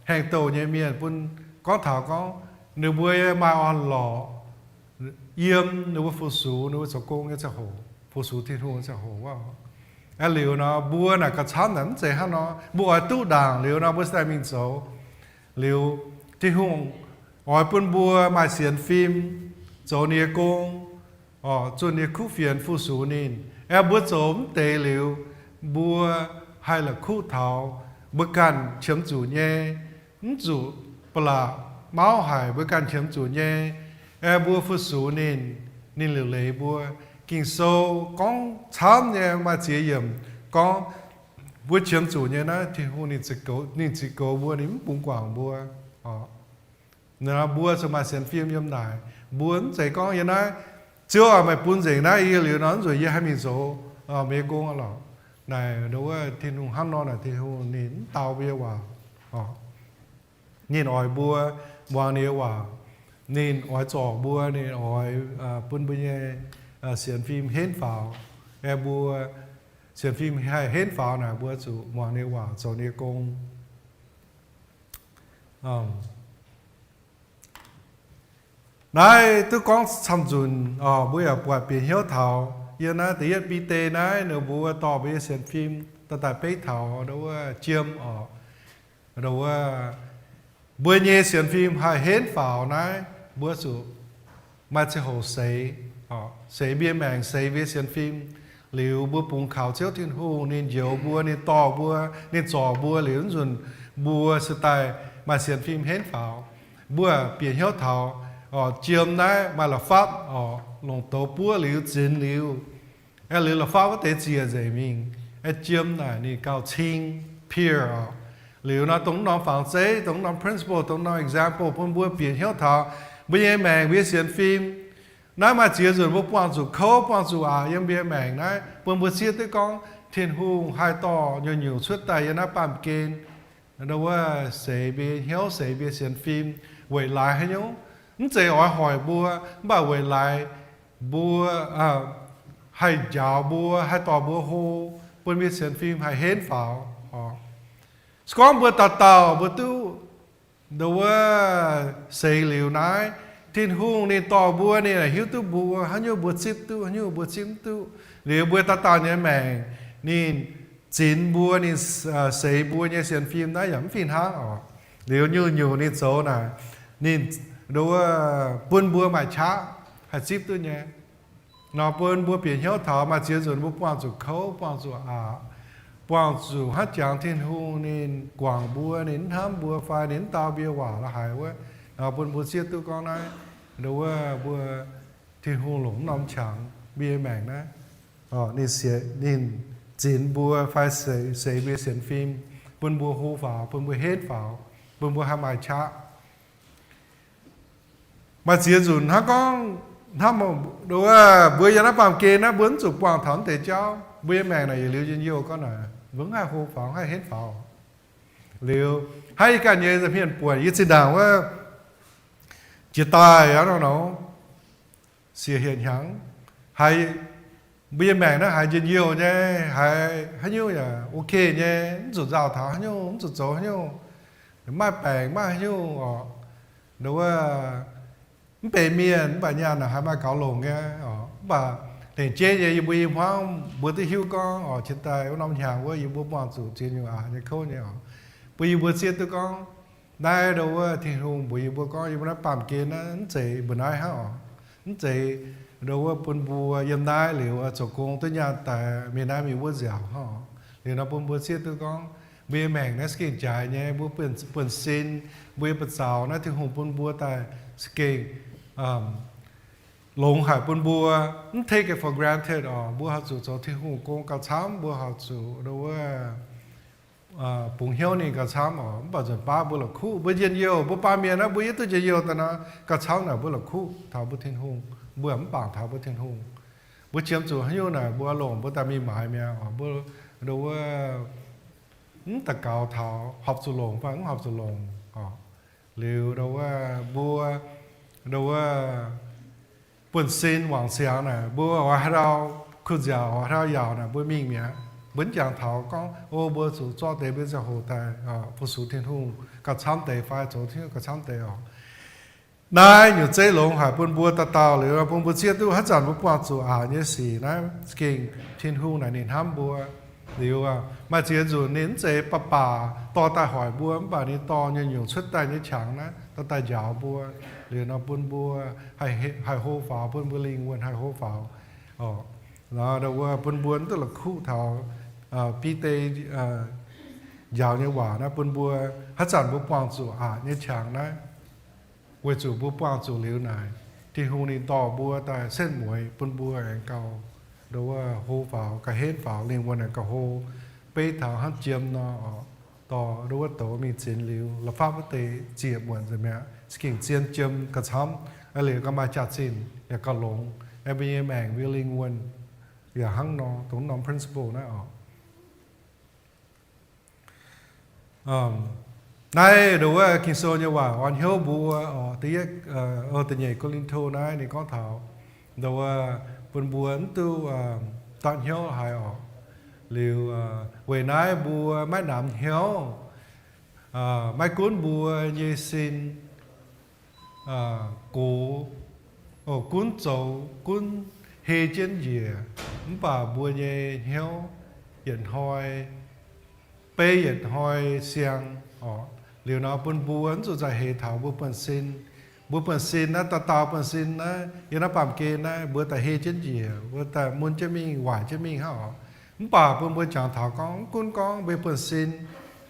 haengh douh nyei mienh bun gorngv taux gorngv ninh mbuo maaih orn-lorqc yiem ninh mbuo fu-sux, ninh mbuo zoux gong nyei ziangh hoc, fu-sux Tin-Hungh nyei ziangh hoc wuov. Aeqv, liuz nor, mbuo naaic gauh camv naaic mv zeiz hnangv nor. Mbuo oix duqv ndaangc liuz nor, mbuo se daaih mingh zoux. Liuz, Tin-Hungh oix bun mbuo maaih sienx fim, zoux ninh nyei gong, zunh ninh nyei kuv fienx fu-sux ninh. Aeqv, mbuo zoux mv deix liuz, mbuo haih la'kuqv taux mbuo ganh qiemx zuqc nyei, mv zuqc ba'laqc mauv haic, mbuo ganh qiemx zuqc nyei. Aeqv, mbuo fu-sux ninh, ninh liuc leiz mbuo. Ging-Sou gorngv camv nyei, maaih ziex yiemc gorngv mbuo qiemx zuqc nyei naaiv, Tin-Hungh ninh ziouc goux mbuo, ninh mv bungx guangc mbuo. Mbuo zuqc maaih sienx fim yiem naaic. Mbuo mv zeiz gorngv yiem naaiv, Ziouv aac, meih bun nzengc naaiv yie liuz nor, nzunc yie haih mingh zoux meih nyei gong lorqc. Naaic wuov Tin-Hungh hnangv nor naaic, Tin-Hungh ninh mv dau mbuo nyei waac. Ninh oix mbuo muangx ninh nyei waac. Ninh oix zorc mbuo, ninh oix bun mbuo nyei sienx fim henv faaux. Aeqv, mbuo sienx fim haih henv faaux naaic, mbuo zuqc muangx ninh nyei waac, zoux ninh nyei gong. Naaiv duqv gorngv camv-nzunc, mbuo yaac buatc bieqc hnyouv taux yiem naaiv da'yietv Bide naaiv, ninh mbuo dorh mbuo nyei sienx fim daaih daaih beiv taux wuov jiem oc. Wuov, mbuo nyei sienx fim haih henv faaux naaiv, mbuo zuqc maaih ziangh hoc seix, seix mbuo nyei maengc, seix mbuo nyei sienx fim. Liuz mbuo bungx kaux Ziouv Tin-Hungh, ninh njoux mbuo, ninh dorh mbuo, ninh zorc mbuo liuz, nzunc mbuo se daaih maaih sienx fim henv faaux. Mbuo bieqc hnyouv taux jiem naaiv maaih la'fapv oc, longc douz buov liuz, zinx liuz, aeqv, liuz la'fapv wuov deix ziec nzengc mingh. Aeqv, jiem naaic ninh gauh cing, pure oc. Liuz nor, dongh norm fangx zeiv, dongh norm principle, dongh norm example bun mbuo bieqc hnyouv taux mbuo nyei maengc, mbuo nyei sienx fim. Naaiv maaih ziex nzunc mbuo buangh zuqc kouv, buangh zuqc aqc yiem mbuo nyei maengc naaiv, bun mbuo zieqv duqv gorngv Tin-Hungh haih dorh nyungc-nyungc cuotv daaih yiem naaiv baamh gen, wuov, seix mbuo nyei hnyouv, seix mbuo nyei sienx fim, weic laaix haaix nyungc. Mv zeiz oix hoic mbuo, mv baac weic laaix mbuo haih njaaux mbuo, haih dorh mbuo hlo, bun mbuo nyei sienx fim haih henv faaux. Se gorngv mbuo dauh dauh mbuo duqv, wuov, seix liuz naaiv, Tin-Hungh ninh dorh mbuo, ninh hiuv duqv mbuo haaix nyungc mbuo zipv duqv, haaix nyungc mbuo zipv mv duqv. Liuz mbuo dauh dauh nyei maengc, ninh zinx mbuo, ninh seix mbuo nyei sienx fim naaiv yaac mv fih hnangv oc. Liuz nyungc-nyungc ninh zoux naaic, ninh, wuov, bun mbuo maaih qaqv haih zipv duqv nyei. Nor bun mbuo bieqc hnyouv taux maaih ziex nzunc mbuo buangh zuqc kouv, buangh zuqc aqc, buangh zuqc haaix jangx Tin-Hungh ninh guangc mbuo, ninh mv hnamv mbuo fai ninh mv dau mbuo nyei waac la'haiz wuov. Nor bun mbuo zieqv duqv gorngv naaiv, wuov, mbuo Tin-Hungh longc mv norm qangx mbuo nyei maengc naaiv, ninh, ninh zinx mbuo fai seix mbuo nyei sienx fim, bun mbuo hlo faaux, bun mbuo henv faaux, bun mbuo haih maaih qaqv. Maaih ziex nzunc hnangv gorngv, hnangv, wuov, mbuo yiem naaiv baamh gen naaiv mbuo mv zuqc buangh taux naaiv deix jauv, mbuo nyei maengc naaic yietc liuz njien-youh gorngv naaic, mbuo mv haih hlo faaux, mv haih henv faaux. Liuz hnangv yie ganh nyei nza'hmien buonc, yie zinh ndaangc wuov jiex daaih aqv nor, siec hieh hnyangx, haiz mbuo nyei maengc naaiv haiz njien-youh nyei, haiz haaix nyungc yaac ok nyei, mv zuqc nzauh taux haaix nyungc, mv zuqc zoux haaix nyungc, maiv baengc maiv haaix nyungc oc. Wuov, mv benx mienh mv baac nyaanh naaic haiz maaih gaux longc nyei oc. Mv baac lengc jeiv nyei yie mbuo i hmuangv mbuo duqv hiuv gorngv oc, jiex daaih wuov norm hnyangx wuov yie mbuo buangh zuqc ziex nyungc aqc nyei kouv nyei oc. Bun yie mbuo zieqv duqv gorngv naaiv, wuov, Tin-Hungh mbuox yie mbuo gorngv yie mbuo naaiv baamh gen naaiv mv zeiz mbuo naaiv hnangv oc. Mv zeiz, wuov, bun mbuo yiem naaiv liuz zoux gong duqv nyaanh daaih mingh naaiv mingh wuov nziaauc hnangv oc. Liuz nor bun mbuo zieqv duqv gorngv mbuo nyei maengc naaiv za'gengh jaaix nyei, mbuo buonv-sin, mbuo nyei buoz-zaux naaiv Tin-Hungh bun mbuo daaih za'gengh longx haic bun mbuo, mv take it for granted oc. Mbuo horpc zuqc zoux Tin-Hungh gong gauh camv, mbuo horpc zuqc, wuov, bungx hnyouv ninh gauh camv oc. Mv baac nzunc baav mbuo la'kuqv, mbuo njien-youh, mbuo baamh mienh naaiv mbuo yietv duqv njien-youh daaih nor, gauh camv naaic mbuo la'kuqv taux mbuo Tin-Hungh, mbuo mv bangc taux mbuo Tin-Hungh. Mbuo qiemx zuqc haaix nyungc naaic mbuo longc mbuo daaih mingh maaiz mi'aqv oc. Mbuo, wuov, mv daux gaux taux horpc zuqc longc fai mv horpc zuqc longc oc. Liuz, wuov, mbuo, wuov, buonv-sin wangc siangx naaic, mbuo oix haaix dauh kuh nziaauc, oix haaix dauh yaauc naaic, mbuo mingh mi'aqv. Mbuo mv jangx taux gorngv, o, mbuo zuqc zorqv deix mbuo ziangh hoc daaih fu-sux Tin-Hungh gauh camv deix fai zoux Tin-Hungh gauh camv deix oc. Naaiv nyungc zeiv longx haic bun mbuo dauh dauh liuz, bun mbuo zieqv duqv haaix zanc mbuo buangh zuqc aqc nyei sic naaiv za'gengh Tin-Hungh naaic ninh hnamv mbuo. Liuz maaih ziex nzunc ninh mv zeiz baac baac dorh daaih hoic mbuo, mv baac ninh dorh nyungc-nyungc cuotv daaih nyei qangx naaiv dorh daaih njaaux mbuo. Liuz nor bun mbuo haih hlo faaux, bun mbuo lingh wuonh haih hlo faaux. Nor ndau wuov bun mbuo mv duqv la'kuqv taux Bide njaaux nyei waac naaiv, bun mbuo haaix zanc mbuo buangh zuqc aqc nyei qangx naaiv, weic zuqc mbuo buangh zuqc liuz naaic, Tin-Hungh ninh dorh mbuo daaih setv mueiz bun mbuo aengx gauh ndau wuov hlo faaux, gauh henv faaux, lingh wuonh aengx gauh hlo, beiv taux hnangv jiem nor, dorh ndau wuov douz mingh zinx liuz, la'fapv wuov deix ziec muonc nzengc mi'aqv, za'gengh zien jiem gauh camv. Aa, liuz gauh maaih jaax-zinh yaac gauh longx, mbuo nyei maengc, mbuo nyei lingh wuonh yaac hnangv nor, dongh norm principle naaiv oc. Naaiv ndau wuov Ging-Sou nyei waac orn hnyouv mbuo oc. Da'yietv, da'nyeic Ko^lin^to naaiv ninh gorngv taux ndau wuov bun mbuo mv duqv da'hnyouv haic oc. Liuz weic naaiv mbuo maiv namx hnyouv, maiv gunv mbuo nyei sin gox, gunv zoux, gunv hei jienv njiec, mv baac mbuo nyei hnyouv yietc hnoi beiv yietc hnoi siang oc. Liuz nor bun mbuo mv zuqc za'heix taux mbuo buonv-sin. Mbuo buonv-sin naaiv, dauh dauh buonv-sin naaiv, yiem naaiv baamh gen naaiv mbuo daaih hei jienv njiec, mbuo daaih mun jienv mingh, waaic jienv mingh hnangv oc. Mv baac bun mbuo jangx taux gorngv, mv gunv gorngv mbuo nyei buonv-sin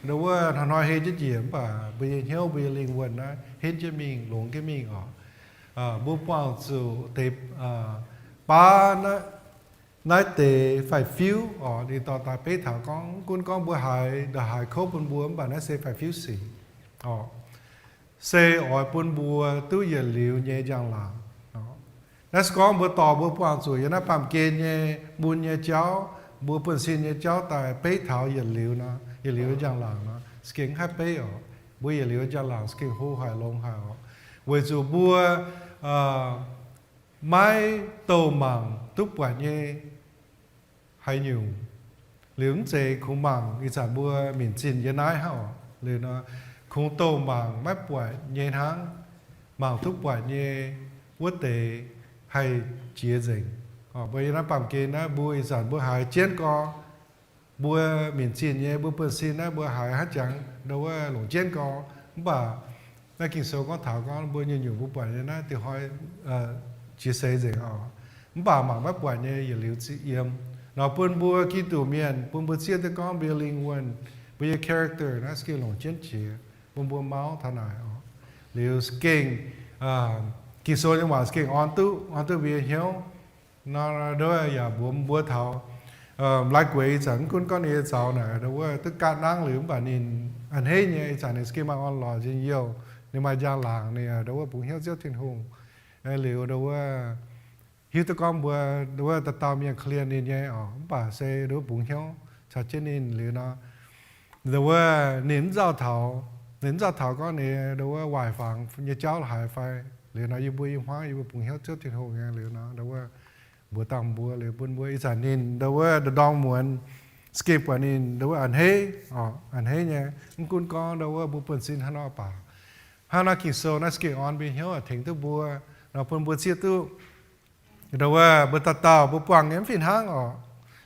ndau wuov hnoi-hnoi hei jienv njiec, mv baac mbuo nyei hnyouv, mbuo nyei lingh wuonh naaiv henv jienv mingh, longx jienv mingh oc. Mbuo buangh zuqc deix baav naaiv deix faix-fiuv oc. Ninh dorh daaih beiv taux gorngv, mv gunv gorngv mbuo haiz, ndongc haaix kouv bun mbuo, mv baac naaiv se faix-fiuv sic oc, se oix bun mbuo duqv yietc liuz nyei njang-laangc. Naaiv se gorngv mbuo dorh mbuo buangh zuqc yiem naaiv baamh gen nyei mun nyei jauv, mbuo buonv-sin nyei jauv daaih beiv taux yietc liuz nor, yietc liuz njang-laangc nor, za'gengh haih beiv oc. Mbuo yietc liuz njang-laangc za'gengh hlo haic, longx haic oc. Weic zuqc mbuo maiv douh mangc duqv buatc nyei haaix nyungc. Liuz mv zeiz kungx mangc ih zanc mbuo minc zinh yiem naaiv hnangv oc. Liuz nor, kungx douh mangc maiv buatc nyei hnangv, mangc duqv buatc nyei wuov deix haih jiex nzengc. Mbuo yiem naaiv baamh gen naaiv, mbuo ih zanc mbuo haiz jienv gorx, mbuo minc zinh nyei, mbuo buonv-sin naaiv mbuo haiz hnangv jangx ndau wuov longc jienv gorx. Mv baac naaiv Ging-Sou gorngv taux gorngv mbuo nyungc-nyungc mbuo buatc nyei naaiv dingc hnoi jiex seix nzengc oc. Mv baac mangc maiv buatc nyei yietc liuz zieqv yiem. Nor bun mbuo Giduc mienh, bun mbuo zieqv duqv gorngv mbuo nyei lingh wuonh, mbuo nyei character naaiv za'gengh longc jienv jiex, bun mbuo mauv taux naaic oc. Liuz za'gengh Ging-Sou nyei waac za'gengh orn duqv, orn duqv mbuo nyei hnyouv. Nor ndau wuov yaac mbuox mbuo taux laaix gueix ih zanc mv gunv gorngv ninh nyei zaux naaic ndau wuov duqv gaatv nangv liuz, mv baac ninh a'hneiv nyei, ih zanc ninh za'gengh maaih orn-lorqc njien-youh, ninh maaih njang-laangc, ninh ndau wuov bungx hnyouv Ziouv Tin-Hungh. Liuz ndau wuov hiuv duqv gorngv mbuo ndau wuov dauh dauh mienh korv-lienh ninh nyei oc, mv baac se ndau wuov bungx hnyouv caux jienv ninh liuz nor, ndau wuov ninh mv nzauh taux, ninh mv nzauh taux gorngv ninh ndau wuov waaic fangx nyei jauv la'haaix fai. Liuz nor yie mbuo i hmuangv yie mbuo bungx hnyouv Ziouv Tin-Hungh nyei liuz nor, ndau wuov mbuox dangh mbuo liuz bun mbuo ih zanc ninh ndau wuov ndorm muonz za'gengh buatc ninh ndau wuov a'hneiv, a'hneiv nyei. Mv gunv gorngv ndau wuov mbuo buonv-sin hnangv nor baac, hnangv naaiv Ging-Sou naaiv za'gengh orn mbuo nyei hnyouv tengx duqv mbuo, nor bun mbuo zieqv duqv ndau wuov mbuo dauh dauh mbuo buangh nyei mv fih hnangv oc.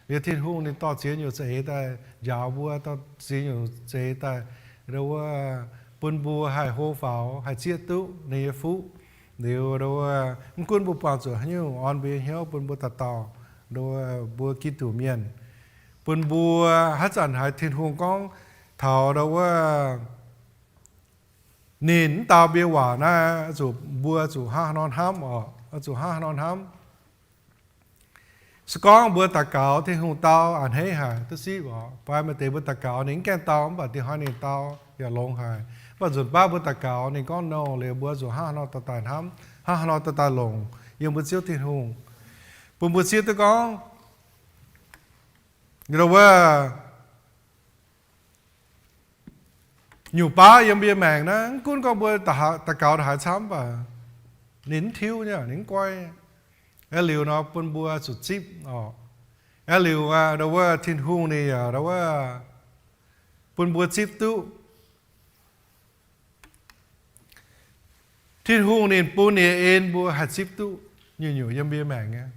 Liuz Tin-Hungh ninh dorh ziex nyungc za'eix daaih njaaux mbuo, dorh ziex nyungc za'eix daaih ndau wuov bun mbuo haih hlo faaux, haih zieqv duqv ninh nyei fuqv. Liuz ndau wuov mv gunv mbuo buangh zuqc haaix nyungc, orn mbuo nyei hnyouv bun mbuo dauh dauh ndau wuov mbuo Giduc mienh, bun mbuo haaix zanc haiz Tin-Hungh gorngv taux ndau wuov ninh mv dau mbuo nyei waac naaiv, zuqc mbuo zuqc hnangv haaix nor hnamv oc, zuqc hnangv haaix nor hnamv. Se gorngv mbuo daux gaux Tin-Hungh dau a'hneiv haic duqv sipv oc. Fai maaih deix mbuo daux gaux ninh mv gaengh dau, mv baac dingc hnoi ninh dau yaac longx haic. Mv baac nzunc baav mbuo daux gaux ninh gorngv no liuz, mbuo zuqc hnangv haaix nor dorh daaih hnamv, hnangv haaix nor dorh daaih longc yiem mbuo Ziouv Tin-Hungh, bun mbuo zieqv duqv gorngv ndau wuov nyungc baav yiem mbuo nyei maengc naaiv, mv gunv gorngv mbuo daux gaux daaih haaix camv baac ninh mv tiuv nyei, ninh mv goiv. Aeqv, liuz nor bun mbuo zuqc zipv oc. Aeqv, liuz ndau wuov Tin-Hungh ninh yaac ndau wuov bun mbuo zipv duqv. Tin-Hungh ninh bun ninh nyei en mbuo haih zipv duqv nyungc-nyungc yiem mbuo nyei maengc nyei.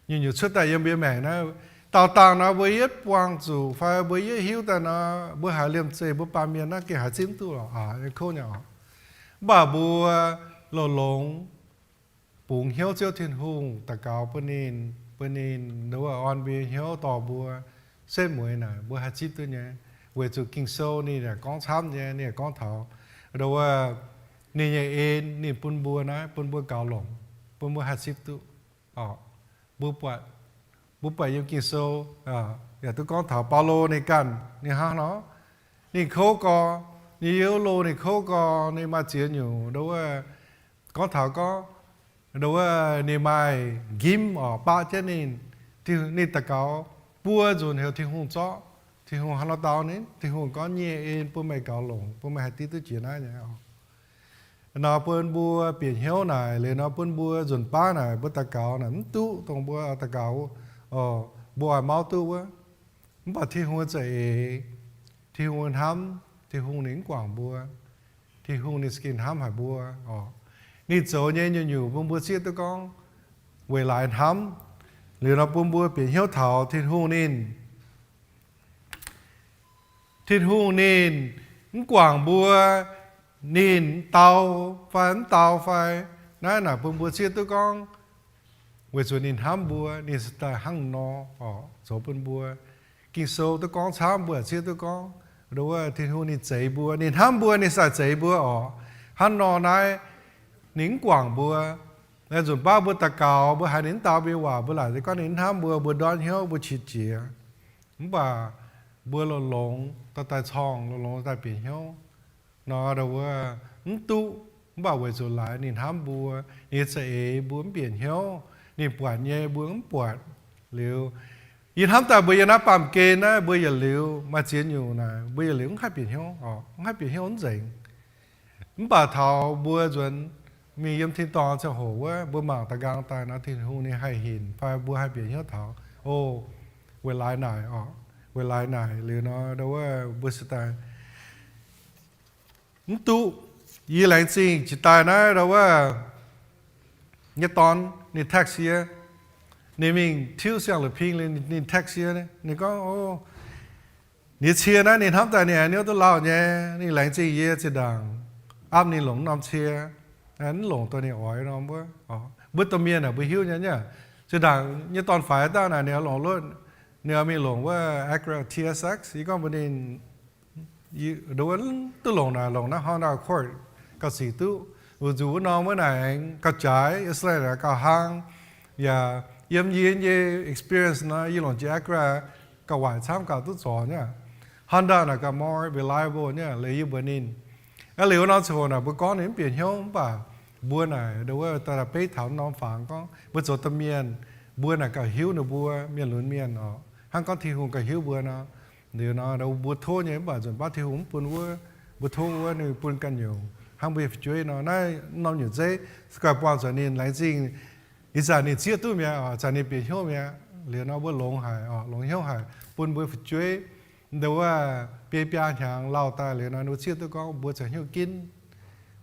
Nyungc-nyungc cuotv daaih yiem mbuo nyei maengc naaiv, Daauh dangh nor mbuo yietv buangh zuqc fai mbuo yietv hiuv daaih nor, mbuo haiz liemh zeih mbuo baamh mienh naaiv gengh haiz zipv duqv lorqc, aa, kouv nyei oc. Mv baac mbuo longx-longx bungx hnyouv Ziouv Tin-Hungh, daux gaux bun ninh, bun ninh nduov orn mbuo hnyouv dorh mbuo setv mueiz naaic, mbuo haih zipv duqv nyei. Weic zuqc Ging-Sou ninh yaac gorngv camv nyei, ninh yaac gorngv taux nduov ninh nyei en, ninh bun mbuo naaiv, bun mbuo gaux longc, bun mbuo haih zipv duqv. Mbuo buatc, mbuo buatc yiem Ging-Sou yaac duqv gorngv taux Baulo ninh ganh, ninh hnangv nor, ninh kouv gorx, ninh youh loz, ninh kouv gorx, ninh maaih ziex nyungc nduov gorngv taux gorngv nduov ninh maaih nqimv oc, baqv jienv ninh, ninh daux gaux buo nzunc heuc Tin-Hungh zorqv. Tin-Hungh hnangv nor dau ninh, Tin-Hungh gorngv, nyei en bun meih gaux longc, bun meih haih div duqv jiex naaiv nyei oc. Nor bun mbuo bieqc hnyouv naaic, liuz nor bun mbuo nzunc baav naaic mbuo daux gaux naaic mv duqv dongh mbuo daux gaux, mbuo oix mauv duqv wuov. Mv baac Tin-Hungh za'eix, Tin-Hungh hnamv, Tin-Hungh ninh mv guangc mbuo. Tin-Hungh ninh za'gengh hnamv haic mbuo oc. Ninh zoux nyei nyungc-nyungc bun mbuo zieqv duqv gorngv weic laaix hnamv. Liuz nor bun mbuo bieqc hnyouv taux Tin-Hungh ninh, Tin-Hungh ninh mv guangc mbuo, ninh dau fai mv dau fai, naaiv naaic bun mbuo zieqv duqv gorngv weic zuqc ninh hnamv mbuo, ninh se daaih hnangv nor oc zoux bun mbuo. Ging-Sou duqv gorngv camv, mbuo zieqv duqv gorngv nduov Tin-Hungh ninh zeix mbuo, ninh hnamv mbuo, ninh se daaih zeix mbuo oc. Hnangv nor naaiv ninh mv guangc mbuo. Nzunc baav mbuo daux gaux, mbuo haiz ninh mv dau mbuo nyei waac, mbuo laaic se gorngv ninh mv hnamv mbuo, mbuo ndortv hnyouv, mbuo qiex jiez. Mv baac mbuo longx-longx daaih daaih corngh, longx-longx daaih bieqc hnyouv nor, nduov mv duqv. Mv baac weic zuqc laaix ninh hnamv mbuo, ninh za'eix mbuo mv bieqc hnyouv, ninh buatc nyei mbuo mv buatc. Liuz yie hnamv daaih mbuo yiem naaiv baamh gen naaiv mbuo yietc liuz maaih ziex nyungc naaic mbuo yietc liuz mv haih bieqc hnyouv oc, mv haih bieqc hnyouv mv nzengc. Mv baac taux mbuo nzuonx mingh yiem tin-dorngh ziangh hoc wuov, mbuo mangc da'nqaang daaih nor, Tin-Hungh ninh haih hinc fai mbuo haih bieqc hnyouv taux, o, weic laaix naaic oc, weic laaix naaic liuz nor, nduov mbuo se daaih mv duqv. Yie laengz zingh jiex daaih naaiv, nduov nyei dorn ninh text yie, ninh mingh tiuv siang-la'ping liuz ninh text yie, ninh gorngv, o, ninh cie naaiv ninh hnamv daaih ninh hnyouv duqv lauh nyei. Ninh laengz zingh yie zinh ndaangc apv ninh longc norm cie, mv longc dongh ninh oix norm wuov. Mbuo domh mienh aah, mbuo hiuv nyei nyei. Zinh ndaangc nyei dorn-faix daaih naaic ninh longc luoqc, ninh mingh longc wuov Acura T S X. Yie gorngv mbuox ninh, nduov duqv longc naaic, longc naaiv Honda Accord gauh sic duqv. Weic zuqc wuov norm wuov naaic aengx gauh jaaix, Ice-Lands gauh hlang. Yaac yiem yie nyei experience nor, yie longc jiex Acura gauh waaic camv, gauh duqv zorc nyei. Honda naaic gauh more reliable nyei, liuz yie mbuox ninh. Aa, liuz wuov norm ziangh hoc naaic mbuo gorngv ninh mv bieqc hnyouv, mv baac mbuo naaic nduov daaih beiv taux norm fangx gorngv mbuo zoux domh mienh, mbuo naaic gauh hiuv ninh mbuo mienh lunx mienh oc, hnangv gorngv Tin-Hungh gauh hiuv mbuo nor. Liuz nor mbuo tov nyei, mv baac nzunc baav Tin-Hungh mv bun wuov, mbuo tov wuov ninh bun ganh nyungc hnangv mbuo nyei fu'jueiv nor. Naaiv norm nyungc zeiv se guaih buangh zuqc ninh laengz zingh. Ih zanc ninh zieqv duqv mi'aqv oc, zanc ninh bieqc hnyouv mi'aqv. Liuz nor mbuo longx haic oc, longx hnyouv haic bun mbuo fu'jueiv. Nduov wuov biei biaa hnyangx lauh daaih liuz nor, ninh mbuo zieqv duqv gorngv mbuo caux hnyouv ginv.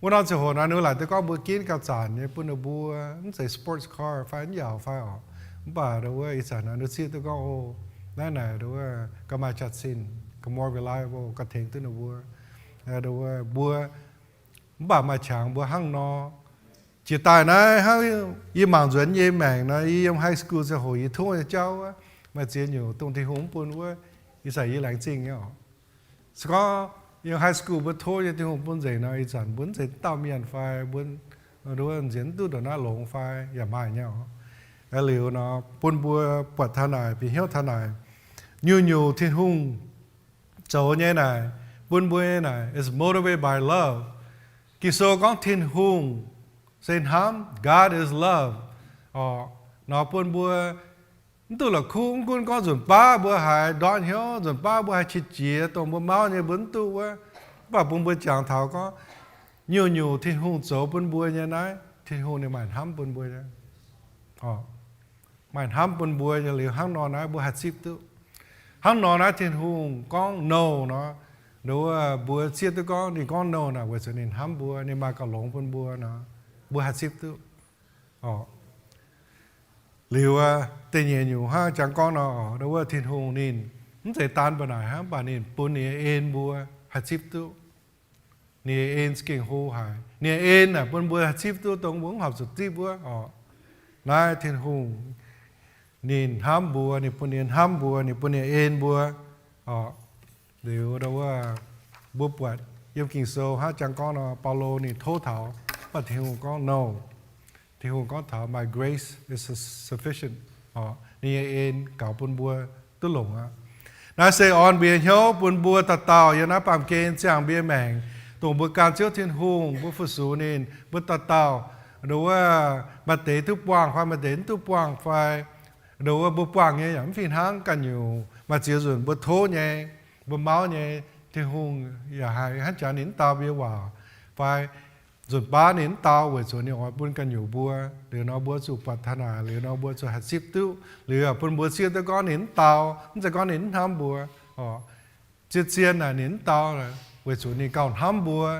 Wuov norm ziangh hoc nor, ninh mbuo laaic duqv gorngv mbuo ginv gauh zanc nyei bun ninh mbuo, mv zeiz sports car fai mv yaauc fai oc. Mv baac nduov wuov ih zanc nor ninh mbuo zieqv duqv gorngv, o, naaiv naaic nduov wuov gauh maaih jaax-zinh, gauh more reliable, gauh tengx duqv ninh mbuo. Nduov wuov mbuo, mv baac maaih qangx mbuo hnangv nor. Jiex daaih naaiv hnangv yie mangc nzuonx yie nyei maengc nor, yie yiem high school ziangh hoc yie tov nyei jauv wuov, maaih ziex nyungc dongh Tin-Hungh mv bun wuov, ih zanc yie laengz zingh nyei oc. Se gorngv yiem high school mbuo tov nyei Tin-Hungh bun nzengc nor, ih zanc mbuo mv zeiz dauh mienh fai mbuo nduov nzienx mv duqv ndongc naaiv longx fai yaac maaih nyei oc. Aa, liuz nor bun mbuo buatc taux naaic, bieqc hnyouv taux naaic, nyungc-nyungc Tin-Hungh zoux nyei naaic, bun mbuo nyei naaic is motivated by love. Ging-Sou gorngv Tin-Hungh se hnamv, God is love. Oc, nor bun mbuo mv duqv la'kuqv, mv gunv gorngv nzunc baav mbuo haiz ndortv hnyouv, nzunc baav mbuo haiz qiex jiez, dongh mbuo mauv nyei mbuo mv duqv wuov, mv baac bun mbuo jangx taux gorngv nyungc-nyungc Tin-Hungh zoux bun mbuo nyei naaiv, Tin-Hungh ninh maaih hnamv bun mbuo nyei. Maaih hnamv bun mbuo nyei liuz, hnangv nor naaiv mbuo haih zipv duqv. Hnangv nor naaiv Tin-Hungh gorngv no nor, nduov mbuo zieqv duqv gorngv ninh gorngv no naaic weic zuqc ninh hnamv mbuo, ninh maaih gauh longx bun mbuo nor, mbuo haih zipv duqv. Oc, Liuz da'nyeic nyungc hnangv jangx gorngv nor, wuov Tin-Hungh ninh mv zeiz daan mbuo naaic hnangv, mv baac ninh bun ninh nyei en mbuo haih zipv duqv. Ninh nyei en za'gengh hlo haic. Ninh nyei en naaic bun mbuo haih zipv duqv dongh mbuo mv horpc zuqc zipv wuov oc. Naaiv Tin-Hungh ninh hnamv mbuo, ninh bun ninh hnamv mbuo, ninh bun ninh en mbuo oc. Liuz wuov, mbuo buatc yiem Ging-Sou hnangv jangx gorngv nor, Baulo ninh tov taux, mv baac Tin-Hungh gorngv no. Tin-Hungh gorngv taux, My grace is sufficient oc. Ninh nyei en gaux bun mbuo duqv longc aqv. Naaiv se orn mbuo nyei hnyouv bun mbuo dauh dauh yiem naaiv baamh gen ziangh mbuo nyei maengc, dongh mbuo gan Ziouv Tin-Hungh, mbuo fu-sux ninh, mbuo dauh dauh, nduov wuov, maaih deix duqv buangh fai maaih deix mv duqv buangh fai, nduov wuov, mbuo buangh nyei yaac mv fih hnangv ganh nyungc. Maaih ziex nzunc mbuo tov nyei, mbuo mauv nyei, Tin-Hungh yaac haiz hnangv jangx ninh mv dau mbuo nyei waac, fai nzunc baav ninh mv dau weic zuqc ninh oix bun ganh nyungc mbuo. Liuz nor mbuo zuqc buatc taux naaic, liuz nor mbuo zuqc haih zipv duqv. Liuz bun mbuo zieqv duqv gorngv ninh mv dau, mv zeiz gorngv ninh mv hnamv mbuo. Zien-zien naaic ninh mv dau weic zuqc ninh gauh hnamv mbuo.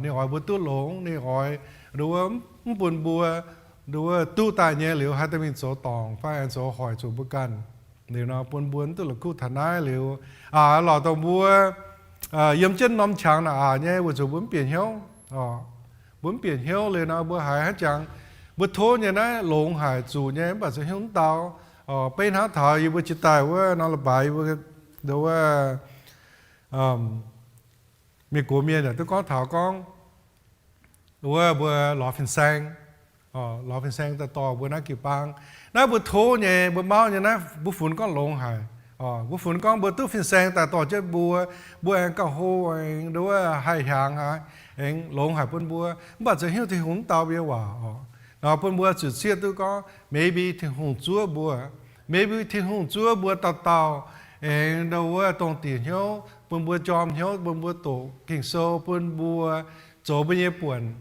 Ninh oix mbuo duqv longx, ninh oix, nduov wuov, mv bun mbuo, nduov wuov, duqv daaih nyei liuz haih dorh mingh zoux dorngc fai aengx zoux hoic zuqc mbuo ganh. Liuz nor bun mbuo mv duqv la'kuqv taux naaiv liuz, lorz dongh mbuo yiem jienv norm qangx naaic aqc nyei weic zuqc mbuo mv bieqc hnyouv. Mbuo mv bieqc hnyouv liuz nor mbuo haiz hnangv jangx, mbuo tov nyei naaiv longx haic, zuqc nyei, mv baac zuqc hnyouv mv dau. Beiv hnangv taux yie mbuo jiex daaih wuov norm leiz-baaix, yie mbuo, nduov wuov, mienh gox mienh yaac duqv gorngv taux gorngv, wuov mbuo lorz fin-saeng, lorz fin-saeng daaih dorh mbuo naaiv jiu-baang. Naaiv mbuo tov nyei, mbuo mauv nyei naaiv, mbuo funx gorngv longx haic. Mbuo funx gorngv mbuo duqv fin-saeng daaih dorh jienv mbuo, mbuo aengx gauh hlo, aengx nduov wuov haih hiaangx, aengx longx haic bun mbuo. Mv baac zuqc hnyouv Tin-Hungh mv dau mbuo nyei waac oc. Nor bun mbuo zuqc zieqv duqv gorngv maybe Tin-Hungh zuov mbuo. Maybe Tin-Hungh zuov mbuo dauh dauh, aengx nduov wuov dongh diuc hnyouv, bun mbuo jorm hnyouv, bun mbuo doqc Ging-Sou, bun mbuo zoux mbuo nyei buonc.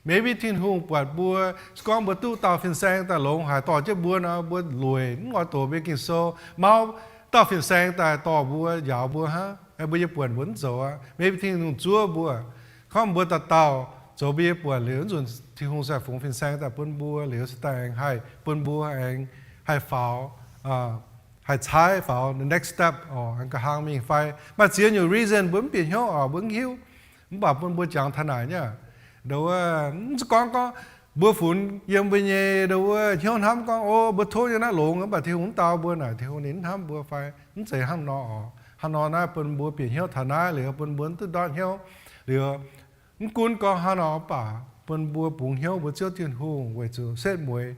Maybe Tin-Hungh buatc mbuo, se gorngv mbuo duqv dauh fin-saeng daaih longx haic dorh jienv mbuo nor, mbuo lueic mv oix doqc mbuo Ging-Sou, mauv dauh fin-saeng daaih dorh mbuo, njaaux mbuo hnangv, mbuo nyei buonc mbuo mv zoux aqv. Maybe Tin-Hungh zuov mbuo, gorngv mbuo dauh dauh zoux mbuo nyei buonc liuz, nzunc Tin-Hungh se fungx fin-saeng daaih bun mbuo liuz, se daaih aengx haih bun mbuo aengx haih faaux, haih caaiv faaux the next step oc, aengx nqa'haav mingh fai. Maaih ziex nyungc reason mbuo mv bieqc hnyouv oc, mbuo mv hiuv. Mv baac bun mbuo jangx taux naaic nyei, nduov wuov, mv zeiz gorngv gorngv mbuo funx yiem mbuo nyei nduov wuov hnyouv hnamv gorngv, o, mbuo tov nyei naaiv longx, mv baac Tin-Hungh mv dau mbuo naaic, Tin-Hungh ninh mv hnamv mbuo fai. Mv zeiz hnangv nor oc. Hnangv nor naaiv bun mbuo bieqc hnyouv taux naaiv liuz, bun mbuo mv duqv ndortv hnyouv liuz, mv gunv gorngv hnangv nor mv baac bun mbuo bungx hnyouv mbuo Ziouv Tin-Hungh weic zuqc setv mueiz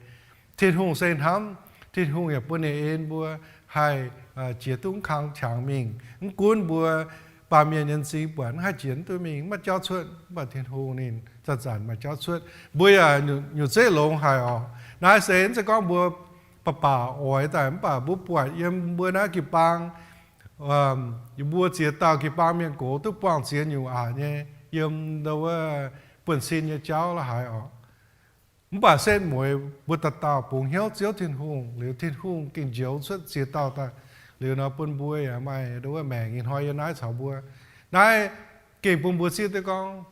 Tin-Hungh se hnamv. Tin-Hungh yaac bun ninh en mbuo haih jiex duqv kang qangx mingh. Mv gunv mbuo baamh mienh nyei m'zing buatc mv haih jiex duqv mingh, maiv jauv cuotv, mv baac Tin-Hungh ninh zanc-zanc maaih jauv cuotv. Mbuo yaac nyutc zeiv longx haic oc. Naaiv se mv zeiz gorngv mbuo baac baac oix daaih, mv baac mbuo buatc yiem mbuo naaiv jiu-baang, mbuo ziex dauh jiu-baang mienh gox duqv buangh ziex nyungc aqc nyei yiem nduov wuov buonv-sin nyei jauv la'haaix oc. Mv baac setv mueiz mbuo dauh dauh bungx hnyouv Ziouv Tin-Hungh liuz, Tin-Hungh gengh njoux cuotv ziex dauh daaih liuz nor, bun mbuo yaac maaih nduov wuov maengc ih hnoi yiem naaiv caux mbuo. Naaiv gengh bun mbuo zieqv duqv gorngv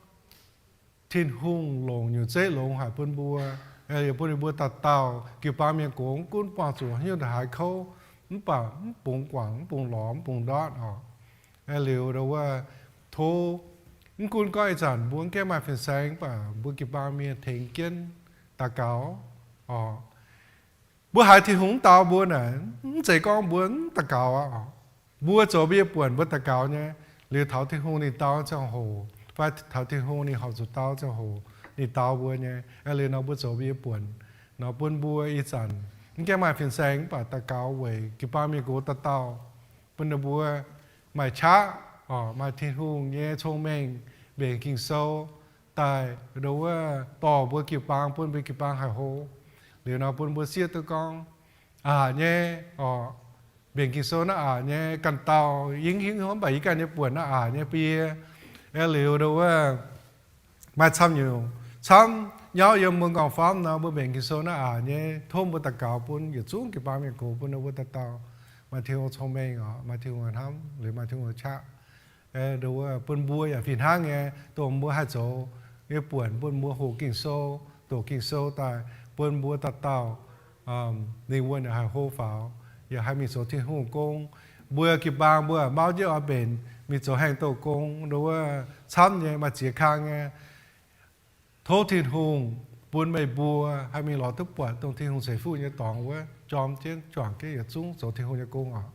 Tin-Hungh longc nyutc zeiv longx haic bun mbuo, bun ninh mbuo dauh dauh jiu-baang mienh gox mv gunv buangh zuqc haaix nyungc ndongc haaix kouv, mv baac mv bungx guangc, mv bungx lorz, mv bungx ndortv oc. Liuz nduov wuov, tov, mv gunv gorngv ih zanc mbuo mv gaengh maaih fin-saeng, mv baac mbuo jiu-baang mienh tengx jienv daux gaux oc. Mbuo haiz Tin-Hungh mv dau mbuo naaic, mv zeiz gorngv mbuo mv daux gaux aqv oc. Mbuo zoux mbuo nyei buonc mbuo daux gaux nyei, liuz taux Tin-Hungh ninh dau ziangh hoc, fai taux Tin-Hungh ninh horpc zuqc dau ziangh hoc ninh dau mbuo nyei. Liuz nor mbuo zoux mbuo nyei buonc nor, bun mbuo ih zanc mv gaengh maaih fin-saeng, mv baac daux gaux weic jiu-baang mienh gox dauh dauh, bun ninh mbuo maaih qaqv, maaih Tin-Hungh nyei cong-mengh, mbenc Ging-Sou daaih nduov wuov dorh mbuo jiu-baang, bun mbuo jiu-baang haih hlo. Liuz nor bun mbuo zieqv duqv gorngv, aqc nyei oc, mbenc Ging-Sou naaiv aqc nyei, ganh dauh yie hingv hnyouv, mv baac yie ganh nyei buonc naaiv aqc nyei bun yie. Liuz nduov wuov, maaih camv nyungc camv nyauv yiem mbuo m'nqorngv-famv nor, mbuo mbenc Ging-Sou naaiv aqc nyei, tov mbuo daux gaux bun yietc zungv jiu-baang mienh gox, bun ninh mbuo dauh dauh maaih Tin-Hungh cong-mengh oc, maaih Tin-Hungh hnamv, liuz maaih Tin-Hungh qaqv. Nduov wuov, bun mbuo yaac fih hnangv nyei, dongh mbuo haih zoux nyei buonc, bun mbuo hoqc Ging-Sou, doqc Ging-Sou daaih, bun mbuo dauh dauh Ninh wuov naaic haih hlo faaux, yaac haih mingh zoux Tin-Hungh gong. Mbuo jiu-baang mbuo mauv jienv oix mbenc mingh zoux haengh douh gong, nduov wuov camv nyei, maaih ziex kang nyei. Tov Tin-Hungh bun meih mbuo haih mingh lorz duqv buatc dongh Tin-Hungh ceix fuqv nyei dorngx wuov, jorm jienv juangc jienv yietc zungv zoux Tin-Hungh nyei gong oc.